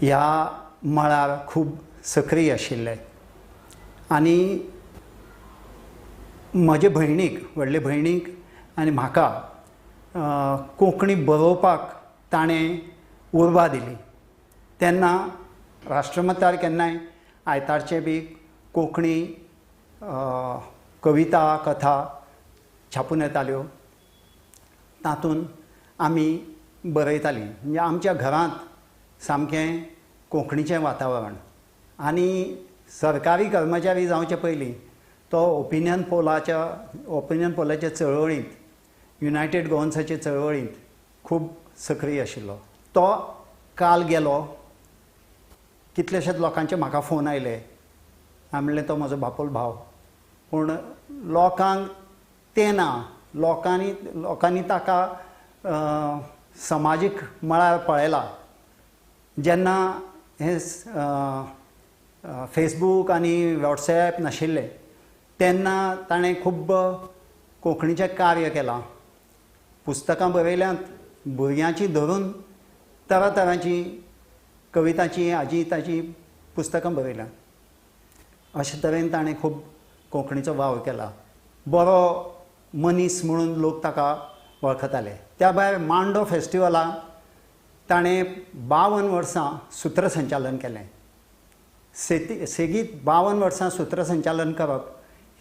ह्या मळार खूब सक्रीय आशिल्ले. आनी म्हजे भयणीक, व्हडले भयणीक आनी म्हाका कोंकणी बरोवपाक ताणें उर्बा दिली. तेन्ना राष्ट्रमतार केन्नाय आयतारचे बी कोंकणी कविता, कथा छापून येताल्यो, तातूंत आमी बरयतालीं. म्हणजे आमच्या घरांत सामकें कोंकणीचें वातावरण. आनी सरकारी कर्मचारी जावचे पयलीं तो ओपिनियन पोलाच्या चळवळींत, युनायटेड गोवन्साचे चळवळींत खूब सक्रीय आशिल्लो. तो काल गेलो. कितलेशेच लोकांचे म्हाका फोन आयले. हांवें म्हणलें तो म्हजो बापोल भाव, पूण लोकांक तें ना. लोकांनी ताका समाजीक मळार पळयला. जेन्ना हें फेसबूक आनी वॉट्सएप नाशिल्ले तेन्ना ताणें खूब कोंकणीचें कार्य केलां. पुस्तकां बरयल्यांत, भुरग्यांची धरून तरातरांची कवितांची हाजी ताजी पुस्तकां बरयल्यांत. अशे तरेन ताणें खूब कोंकणीचो वावर केला. बरो मनीस म्हणून लोक ताका वळखताले. त्या भायर मांडो फेस्टिवलाक ताणें 52 वर्सां सूत्रसंचालन केलें. सेगीत 52 वर्सां सूत्रसंचालन करप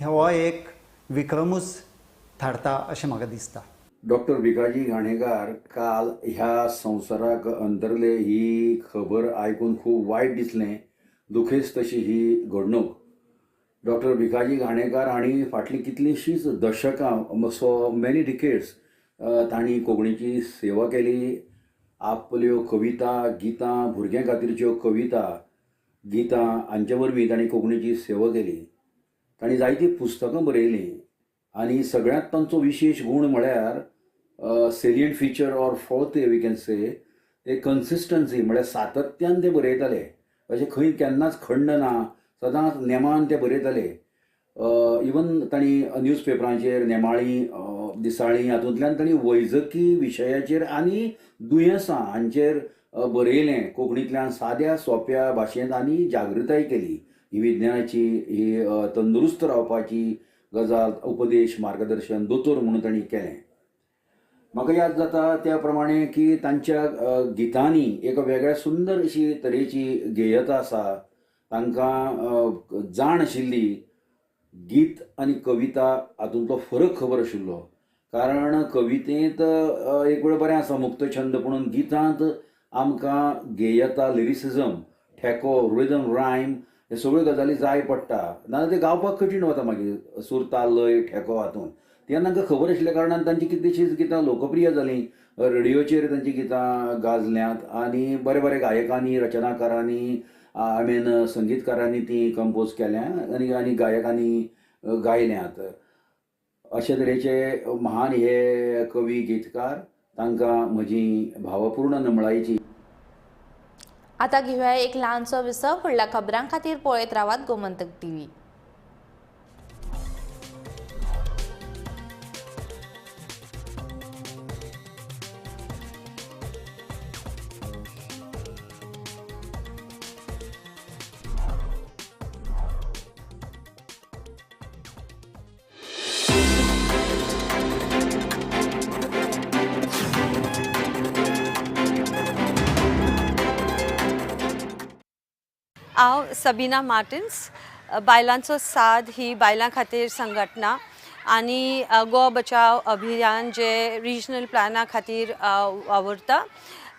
हो एक विक्रमूच थारता अशें म्हाका दिसता. डॉक्टर भिकाजी घाणेकार काल ह्या संवसाराक अंतरले ही खबर आयकून खूब वायट दिसलें. दुखेस्त अशी ही घडणूक. डॉक्टर भिकाजी घाणेकार हांणी फाटलीं कितलींशींच दशकां, सो मेनी डिकेड्स तांणी कोंकणीची सेवा केली. आपल्यो कविता, गितां, भुरग्यां खातीरच्यो कविता, गितां हांचे वरवीं तांणी कोंकणीची सेवा केली. तांणी जायतीं पुस्तकां बरयलीं आनी सगळ्यांत तांचो विशेश गूण म्हळ्यार salient feature or forte we can say ते कन्सिस्टन्सी, म्हळ्यार सातत्यान ते बरयताले. अशें खंय केन्नाच खंड ना, सदांच नेमान ते बरयताले. इवन तांणी न्यूज पेपरांचेर, नेमाळीं, दिसाळीं हातूंतल्यान तांणी वैजकी विशयाचेर आनी दुयेंसां हांचेर बरयलें कोंकणींतल्यान साद्या सोंप्या भाशेंत आनी जागृताय केली. ही विज्ञानाची, ही तंदुरुस्त रावपाची गजाल, उपदेश, मार्गदर्शन दोतोर म्हणून तांणी केलें. म्हाका याद जाता त्या प्रमाणे की तांच्या गितांनी एक वेगळ्या सुंदर अशी तरेची गेयता आसा. तांकां जाण आशिल्ली गीत आनी कविता हातूंतलो फरक खबर आशिल्लो. कारण कवितेंत एक वेळ बरें आसा मुक्त छंद, पुणून गितांत आमकां गेयता, लिरिसिजम, ठेको, रिदम, रायम हे सगळ्यो गजाली जाय पडटा. नाजाल्यार ते गावपाक कठीण वता मागीर सूर, ताल, लय, ठेको हातूंत. तेन्ना तांकां खबर आशिल्ल्या कारणान तांची कितलींशींच गितां लोकप्रिय जालीं. रेडियोचेर तांचीं गितां गाजल्यांत आनी बरे बरे गायकांनी, रचनाकारांनी, I mean संगीतकारांनी ती कंपोज केल्या आनी आनी गायकांनी गायल्यांत. अशे तरेचे महान हे कवी गीतकार, तांकां म्हजी भावपूर्ण नमळायेची. आता घेवया एक ल्हानसो विसव. फुडल्या खबरां खातीर पळयत रावात गोमंतक टीव्ही. हांव सबीना मार्टिन्स, बायलांचो साद ही बायलां खातीर संघटना आनी गोवा बचाव अभियान जे रिजनल प्लॅना खातीर वावुरता.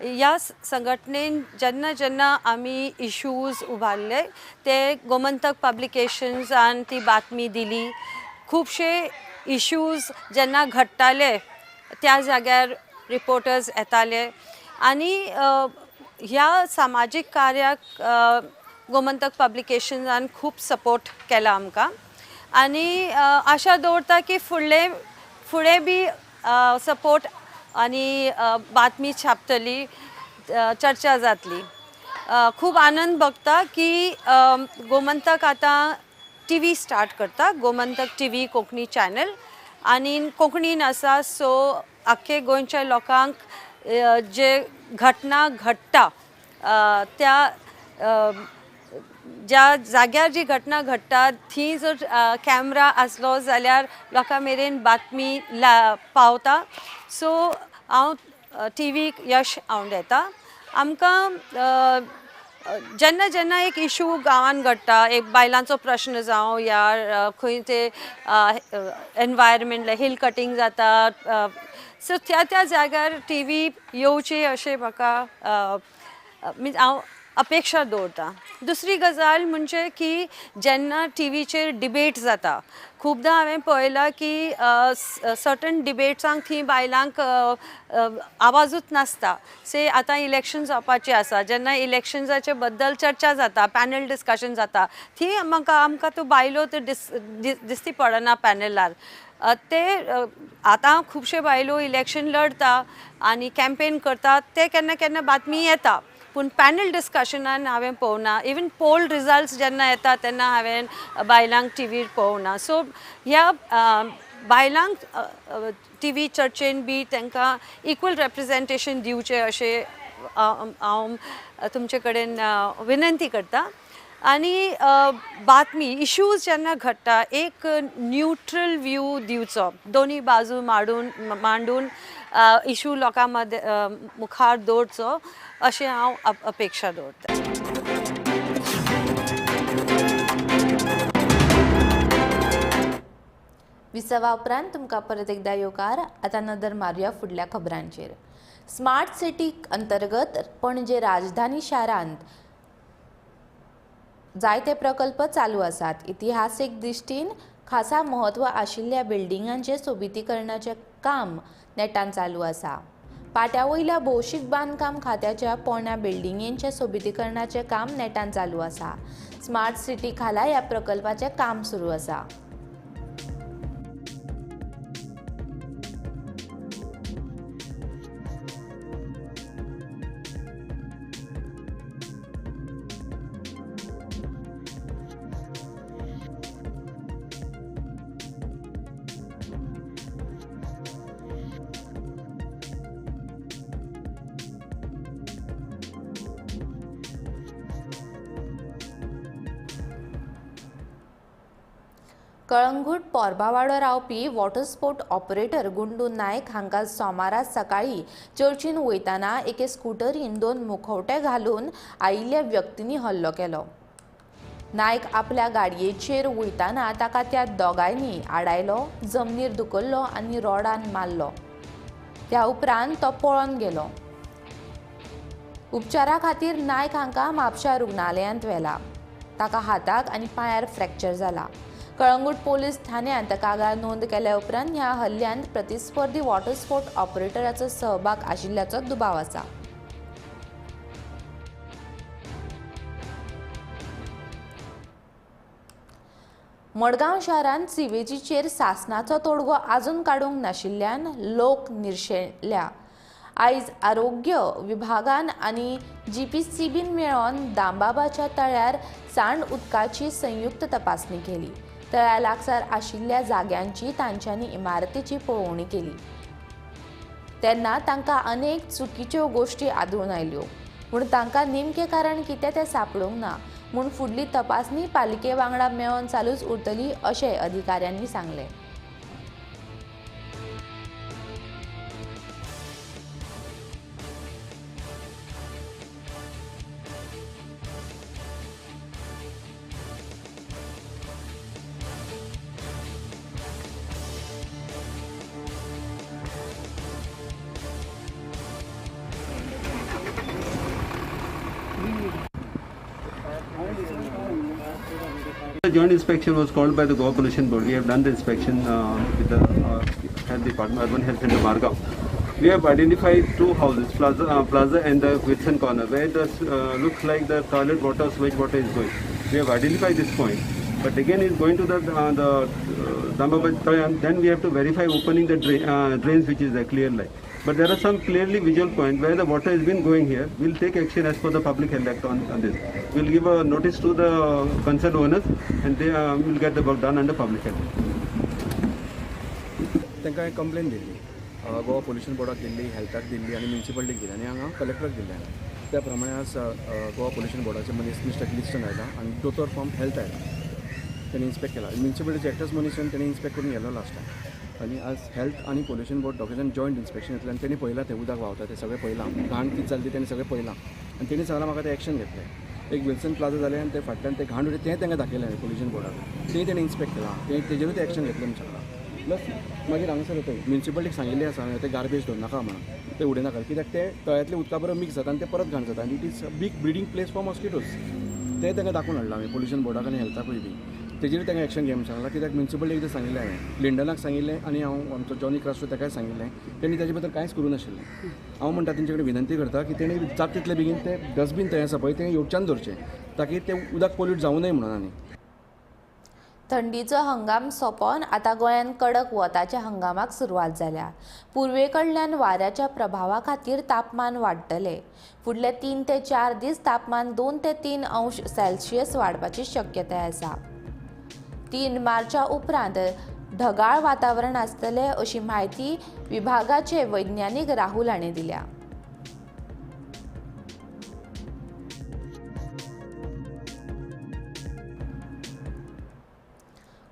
ह्या संघटनेन जेन्ना जेन्ना आमी इशूज उबारले ते गोमंतक पब्लिकेशन्सान ती बातमी दिली. खुबशे इशूज जेन्ना घडटाले त्या जाग्यार रिपोर्टर्स येताले आनी ह्या सामाजीक कार्याक गोमंतक पब्लिकेशन्सान खूब सपोर्ट केला आमकां आनी आशा दवरता की फुडले फुडें बी सपोर्ट आनी बातमी छापतली, चर्चा जातली. खूब आनंद भोगता की गोमंतक आतां टी व्ही स्टार्ट करता, Gomantak T V Konkani channel आनी कोंकणीन आसा. सो आख्खे गोंयच्या लोकांक जे घटना घडटा त्या ज्या जाग्यार जी घटना घडटा थंय जर कॅमरा आसलो जाल्यार लोकां मेरेन बातमी पावता. सो हांव टी व्हीक यश आंवडेता. आमकां जेन्ना जेन्ना एक इशू गांवांत घडटा, एक बायलांचो प्रश्न जावं या खंय ते एनवायरमेंट हिल कटींग जाता, सो त्या त्या जाग्यार टी व्ही येवची अशें म्हाका मिन्स हांव अपेक्षा दवरता. दुसरी गजाल म्हणजे की जेन्ना टी व्हीचेर डिबेट जाता, खुबदां हांवें पळयलां की सर्टन डिबेट्सांक थंय बायलांक आवाजूच नासता. से आतां इलेक्शन जावपाचें आसा, जेन्ना इलेक्शन्साचे बद्दल चर्चा जाता, पॅनल डिस्कशन जाता, थंय आमकां त्यो बायलो त्यो दिसती पडना पॅनलार. ते आतां खुबशे बायलो इलेक्शन लढता आनी कॅम्पेन करता, ते केन्ना केन्ना बातमी येता, पूण पॅनल डिस्कशनान हांवें पळोवना. इवन पोल रिजल्ट्स जेन्ना येता तेन्ना हांवें बायलांक टीव्हीर पळोवना. सो ह्या बायलांक टीव्ही चर्चेन बी तांकां इक्वल रेप्रेजेंटेशन दिवचें अशें हांव तुमचे कडेन विनंती करता. आनी बातमी इश्यूज जेन्ना घडटा एक न्यूट्रल व्यू दिवचो, दोनी बाजू मांडून इशू लोकां मुखार दवरचो अशें हांव अपेक्षा दवरता. विसवा उपरांत तुमकां परत एकदा येवकार. आतां नदर मारुया फुडल्या खबरांचेर. स्मार्ट सिटी अंतर्गत पणजे राजधानी शारांत जायते प्रकल्प चालू आसात. इतिहासीक दृश्टीन खासा म्हत्व आशिल्ल्या बिल्डिंगांचे सोबितीकरणाचें काम नेटान चालू आसा. पाट्या वयल्या भौशीक बांदकाम खात्याच्या पोरण्या बिल्डिंगेंचें सोबितीकरणाचें काम नेटान चालू आसा. स्मार्ट सिटी खाला ह्या प्रकल्पाचें काम सुरू आसा. कळंगूट पोरबावाडो रावपी water sport operator Gundu Naik हांकां सोमारा सकाळीं चर्चीन वयताना एके स्कुटरीन 2 मुखवटे घालून आयिल्ल्या व्यक्तींनी हल्लो केलो. नायक आपल्या गाडयेचेर वयताना ताका त्या दोगांयनी आडायलो, जमनीर धुकल्लो आनी रोडान मारलो. त्या उपरांत तो पळोन गेलो. उपचारा खातीर नायक हांकां म्हापशा रुग्णालयांत व्हेला. ताका हाताक आनी पांयार फ्रॅक्चर जाला. कळंगूट पोलीस ठाण्यांत कागाळ नोंद केल्या उपरांत ह्या हल्ल्यांत प्रतिस्पर्धी वॉटर स्पोर्ट ऑपरेटराचो सहभाग आशिल्ल्याचो दुबाव आसा. मडगांव शारांत सिवेजीचेर सासणाचो तोडगो आजून काडूंक नाशिल्ल्यान लोक निर्शेल्या. आयज आरोग्य विभागान आनी जीपीसीबीन मेळोन दामबाबाच्या तळ्यार सांड उदकाची संयुक्त तपासणी केली. तळ्या लागसार आशिल्ल्या जाग्यांची तांच्यांनी इमारतीची पळोवणी केली तेन्ना तांकां अनेक चुकीच्यो गोश्टी आदळून आयल्यो, पूण तांकां नेमकें कारण कितें तें सापडूंक ना म्हूण फुडली तपासणी पालिके वांगडा मेळोन चालूच उरतली अशें अधिकाऱ्यांनी सांगलें. The joint inspection was called by the Goa Pollution Board. We have done the inspection with the Health Department, Urban Health Center, Margao. We have identified 2 houses, Plaza and the Wilson Corner, where the looks like the toilet water, sewage water is going. We have identified this point, but again it's going to the Dambaba, then we have to verify opening the drains, which is a clear line. But there are some clearly visual points where the water has been going here. We'll take action as per the Public Health Act on this. We'll give a notice to the concerned owners and they will get the work done under Public Health. तांकां कंप्लेन दिल्ली, गोवा पोल्युशन बोर्डाक दिल्ली, हेल्थाक दिल्ली आनी म्युनिसिपालिटीक दिल्ली आनी हांगा कलेक्टराक दिल्ली. त्या प्रमाणे आज गोवा पोल्युशन बोर्डाचे मनीस मिस्टर ग्लिस्टन आयला आनी दोतोर फ्रॉम हेल्थ आयला, तेणी इन्स्पेक्ट केला. म्युनिसिपालिटीचे एकटेच मनीस येवन तेणी इन्स्पेक्ट करून गेलो लास्ट टायम. आनी आज हेल्थ आनी पोल्युशन बोर्ड दोगांय जाण जॉयंट इन्स्पेक्शन येतलें आनी तेणी पळयलां तें उदक व्हांवता तें सगळें पळयलां, घाण कितें जाली ती तेणी सगळें पळयलां आनी तेणी सांगलां म्हाका तें एक्शन घेतलें. एक विल्सन प्लाझा जालें आनी ते फाटल्यान तें घाण उडयलें तें तांकां दाखयलें हांवें पोल्युशन बोर्डाक, तें तेणी इन्स्पेक्ट केलां, तें तेजेरूय तें एक्शन घेतलें म्हूण सांगलां. प्लस मागीर हांगासर येता म्युनिसिपालिटीक सांगिल्लें आसा हांवें तें गार्बेज दवरनाका म्हणून, तें उडयनाका कित्याक तें तळ्यांतलें उदका बरोबर मिक्स जाता आनी तें परत घाण जाता आनी it is a big breeding place for mosquitoes. तें तांकां दाखोवन हाडलां हांवें पोल्युशन बोर्डाक आनी हेल्थाकूय बी तेजेर तांकां एक्शन घे म्हूण सांगलां. कित्याक म्युनिसिपालिटी एकदां सांगिल्लें हांवें लिंडनाक सांगिल्लें आनी हांव आमचो जॉनी क्रास्टो ताकाय सांगिल्लें, तेणी ताजे बद्दल कांयच करूं नाशिल्लें. हांव म्हणटा तेंचे कडेन विनंती करता की तेणी जाता तितले बेगीन तें डस्टबीन थंय आसा पळय तें येवच्यान दवरचें ताकी तें उदक पोल्यूट जावं नये म्हणून. आनी थंडीचो हंगाम सोंपोवन आतां गोंयांत कडक वताच्या हंगामाक सुरवात जाल्या. पुर्वे कडल्यान वाऱ्याच्या प्रभावा खातीर तापमान वाडटलें. फुडले 3 ते 4 दीस तापमान 2 ते 3 अंश सेल्सियस वाडपाची शक्यताय आसा. 3 मार्चा उपरांत ढगाळ वातावरण आसतलें अशी म्हायती विभागाचे वैज्ञानीक राहुल हांणी दिल्या.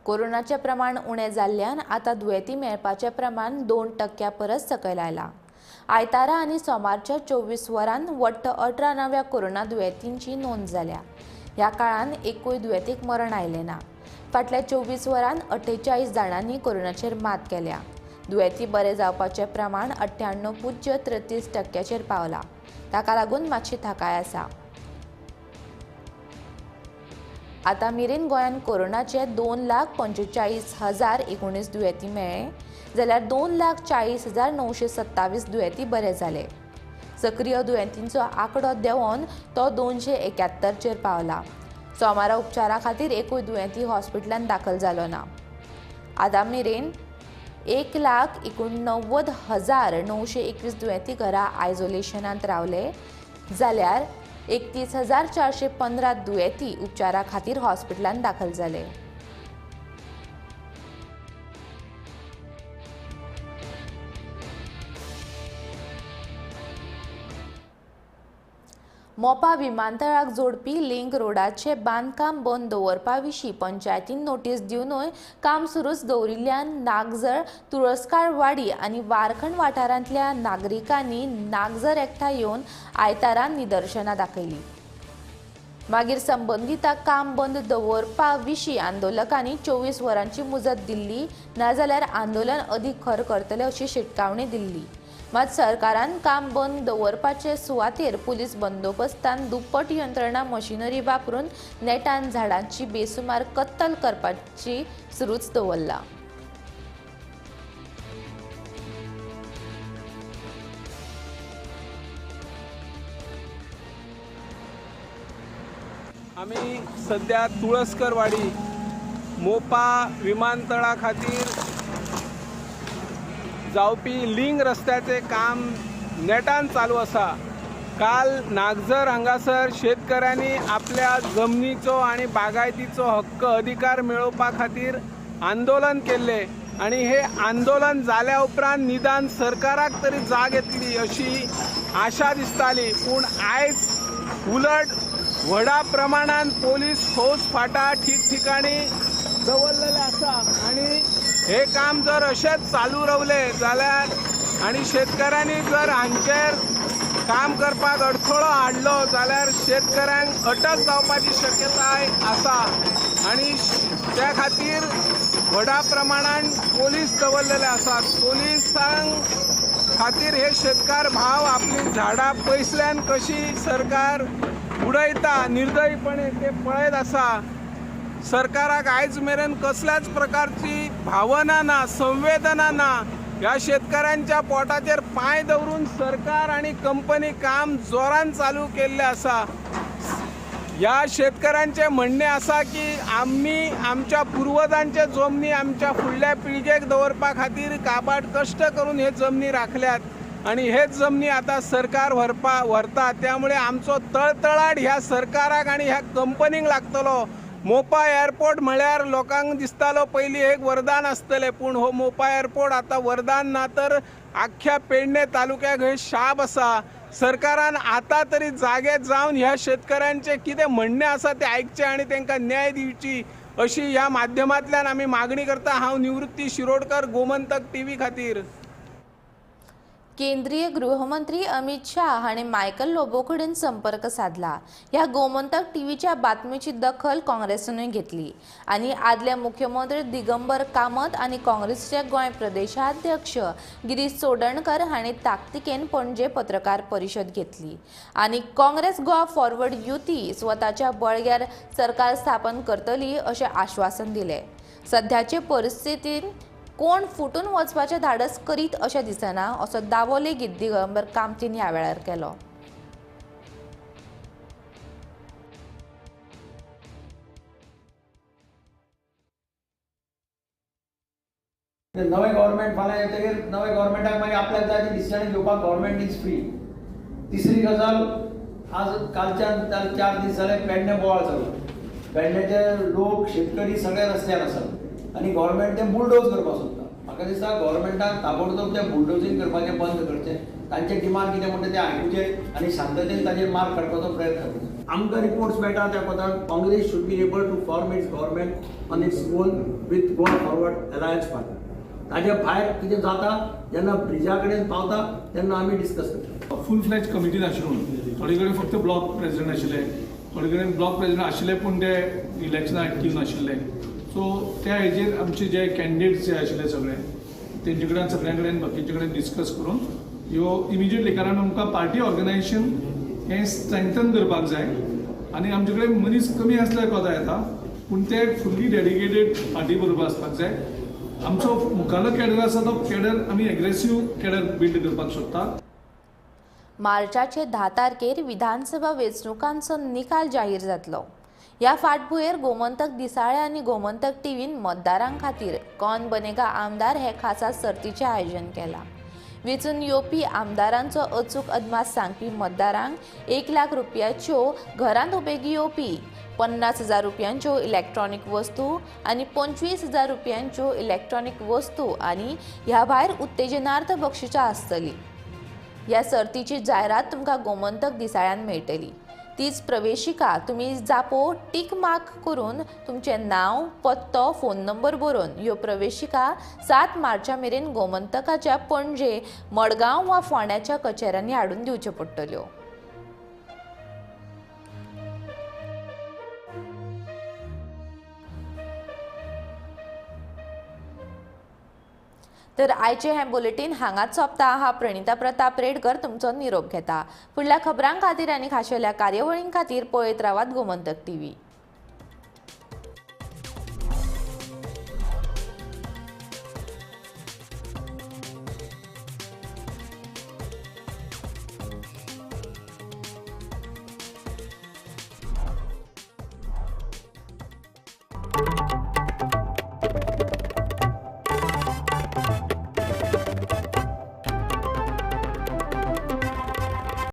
कोरोनाचें प्रमाण उणें जाल्ल्यान आतां दुयेंती मेळपाचें प्रमाण 2% परस सकयल आयलां. आयतारा आनी सोमारच्या 24 वरांत वट्ट 18 नव्या कोरोना दुयेंतींची नोंद जाल्या. ह्या काळांत एकूय दुयेंतीक मरण आयलें ना. फाटल्या 24 वरांत 48 जाणांनी कोरोनाचेर मात केल्या. दुयेंती बरे जावपाचें प्रमाण 98.33% पावलां. ताका लागून मातशी थाकाय आसा. आतां मेरेन गोंयांत कोरोनाचे 2,45,019 दुयेंती मेळ्ळे जाल्यार 2,40,927 दुयेंती बरे जाले. सक्रीय दुयेंतींचो आंकडो देंवोन तो 271चेर पावला. सोमारा उपचारा खातीर एकूय दुयेंती हॉस्पिटलांत दाखल जालो ना. आतां मेरेन 1,89,921 दुयेंती घरा आयसोलेशनांत रावले जाल्यार 31,415 दुयेंती उपचारा खातीर हॉस्पिटलांत दाखल जाले. मोपा विमानतळाक जोडपी लिंक रोडाचें बांदकाम बंद दवरपा विशीं पंचायतीन नोटीस दिवनूय काम सुरूच दवरिल्ल्यान नागझर, तुळसकारवाडी आनी वारखंड वाठारांतल्या नागरिकांनी नागझर एकठांय येवन आयतारा निदर्शनां दाखयलीं. मागीर संबंदितांक काम बंद दवरपा विशीं आंदोलकांनी 24 वरांची मुजत दिल्ली, नाजाल्यार आंदोलन अदीक खर करतले अशी शिटकावणी दिल्ली. मात सरकारान काम बंद दवरपाचे सुवातेर पुलीस बंदोबस्तान दुप्पट यंत्रणा मशिनरी वापरून नेटान झाडांची बेसुमार कत्तल करपाची सुरूच दवरला. आमी सध्या तुळसकरवाडी मोपा विमानतळा खातीर जावपी लिंग रस्त्याचें काम नेटान चालू आसा. काल नागझर हांगासर शेतकऱ्यांनी आपल्या जमनीचो आनी बागायतीचो हक्क अधिकार मेळोवपा खातीर आंदोलन केल्लें आनी हे आंदोलन जाल्या उपरांत निदान सरकाराक तरी जाग येतली अशी आशा दिसताली, पूण आयज उलट व्हडा प्रमाणान पोलीस फौज फाटा ठिकठिकाणी दवरलेले आसा आनी हे काम जर अशेंच चालू रावलें जाल्यार आनी शेतकऱ्यांनी जर हांचेर काम करपाक अडथळो हाडलो जाल्यार शेतकऱ्यांक अटक जावपाची शक्यताय आसा आनी त्या खातीर व्हडा प्रमाणान पोलीस दवरलेले आसात. पोलिसांक खातीर हे शेतकार भाव आपली झाडां पयसल्यान कशी सरकार उडयता निर्दयीपणे ते पळयत आसा. सरकाराक आयज मेरेन कसल्याच प्रकारची भावना ना, संवेदना ना. ह्या शेतकऱ्यांच्या पोटाचेर पांय दवरून सरकार आनी कंपनी काम जोरान चालू केल्लें आसा. ह्या शेतकऱ्यांचें म्हणणें आसा की आमी आमच्या पुर्वजांचे जमनी आमच्या फुडल्या पिळगेक दवरपा खातीर काबाड कश्ट करून हे जमनी राखल्यात आनी हेच जमनी आतां सरकार व्हरता, त्यामुळे आमचो तळतळाट ह्या सरकाराक आनी ह्या कंपनीक लागतलो. मोपा एअरपोर्ट म्हळ्यार लोकांक दिसतालो पयलीं एक वरदान आसतलें, पूण हो मोपा एअरपोर्ट आतां वरदान ना तर आख्ख्या पेडणे तालुक्याक हे शाप आसा. सरकारान आतां तरी जागे जावन ह्या शेतकऱ्यांचें कितें म्हणणें आसा तें आयकचें आनी तांकां न्याय दिवची अशी ह्या माध्यमांतल्यान आमी मागणी करता. हांव निवृत्ती शिरोडकर, गोमंतक टीव्ही खातीर. केंद्रीय गृहमंत्री अमित शाह हांणी मायकल लोबो कडेन संपर्क साधला. ह्या गोमंतक टीव्हीच्या बातमीची दखल काँग्रेसीनूय घेतली आनी आदले मुख्यमंत्री दिगंबर कामत आनी काँग्रेसीचे गोंय प्रदेशाध्यक्ष गिरीश चोडणकर हांणी ताकतिकेन पणजे पत्रकार परिशद घेतली आनी काँग्रेस गोवा फॉरवर्ड युती स्वताच्या बळग्यार सरकार स्थापन करतली अशें आश्वासन दिलें. सध्याचे परिस्थितीन कोण फुटून वचपाचें धाडस करीत अशें दिसना असो दावो लेगीत दिगंबर कामतीन ह्या वेळार केलो. नवें गव्हर्मेंट फाल्यां येतकीर नवें गव्हर्मेंटाक मागीर आपल्याक जाय ती डिसिजनां घेवपाक गव्हर्मेंट is free. तिसरी गजाल, आज कालच्यान 4 दीस जाले पेडणे बोवाळ जालो. पेडण्याचे लोक, शेतकरी सगळे रस्त्यार आसात आनी गव्हर्मेंट ते बुलडोज करपाक सोदता. म्हाका दिसता गव्हर्मेंटान ताबडतोब तें बुलडोजींग करपाचें बंद करचें, तांचे डिमांड कितें म्हणटा तें आयकुचें आनी शांततेन ताजेर मार्ग काडपाचो प्रयत्न करचो. आमकां रिपोर्ट्स मेळटा त्या कोतान Congress should be able to form its government on its own with Goa Forward alliance partner. ताज्या भायर कितें जाता जेन्ना ब्रिजा कडेन पावता तेन्ना आमी डिस्कस करता. फूल फ्लॅज कमिटी नाशिल्ली, थोडे कडेन फक्त ब्लॉक प्रेसिडेंट आशिल्ले, थोडे कडेन ब्लॉक प्रेसिडेंट आशिल्ले पूण ते इलेक्शनाक एक्टीव नाशिल्ले. सो त्या हेजेर आमचे जे कॅन्डिडेट्स जे आशिल्ले सगळे तेंचे कडेन सगळ्यां कडेन बाकीचे कडेन डिस्कस करून ह्यो इमिजिएटली, कारण आमकां पार्टी ऑर्गनायझेशन हें स्ट्रेंथन करपाक जाय आनी आमचे कडेन मनीस कमी आसल्यार कोता येता पूण ते फुल्ली डेडिकेटेड पार्टी बरोबर आसपाक जाय. आमचो मुखालो कॅडर आसा तो कॅडर आमी एग्रेसीव कॅडर बिल्ड करपाक सोदता. मार्चाचे 10 तारखेर विधानसभा वेंचणुकांचो निकाल जाहीर जातलो. ह्या फाटभुंयेर गोमंतक दिसाळे आनी गोमंतक टीव्हीन मतदारां खातीर कोण बनेगा आमदार हे खासा सर्तीचें आयोजन केलां. वेंचून येवपी आमदारांचो अचूक अदमास सांगपी मतदारांक 1 लाख रुपयाच्यो घरांत उपेगी येवपी 50,000 रुपयांच्यो इलेक्ट्रॉनिक वस्तू आनी 25,000 रुपयांच्यो इलेक्ट्रॉनिक वस्तू आनी ह्या भायर उत्तेजनार्थ बक्षिसां आसतलीं. ह्या सर्तीची जायरात तुमकां गोमंतक दिसाळ्यान मेळटली. तीच प्रवेशिका तुमी जापो टीक मार्क करून तुमचें नांव, पत्तो, फोन नंबर बरोवन ह्यो प्रवेशिका 7 मार्चा मेरेन गोमंतकाच्या पणजे, मडगांव वा फोंड्याच्या कचेऱ्यांनी हाडून दिवच्यो पडटल्यो. तर आयचें हें बुलेटीन हांगाच सोंपता. हा प्रणिता प्रताप रेडकर तुमचो निरोप घेता. फुडल्या खबरां खातीर आनी खाशेल्या कार्यावळीं खातीर पळयत रावात गोमंतक टीव्ही.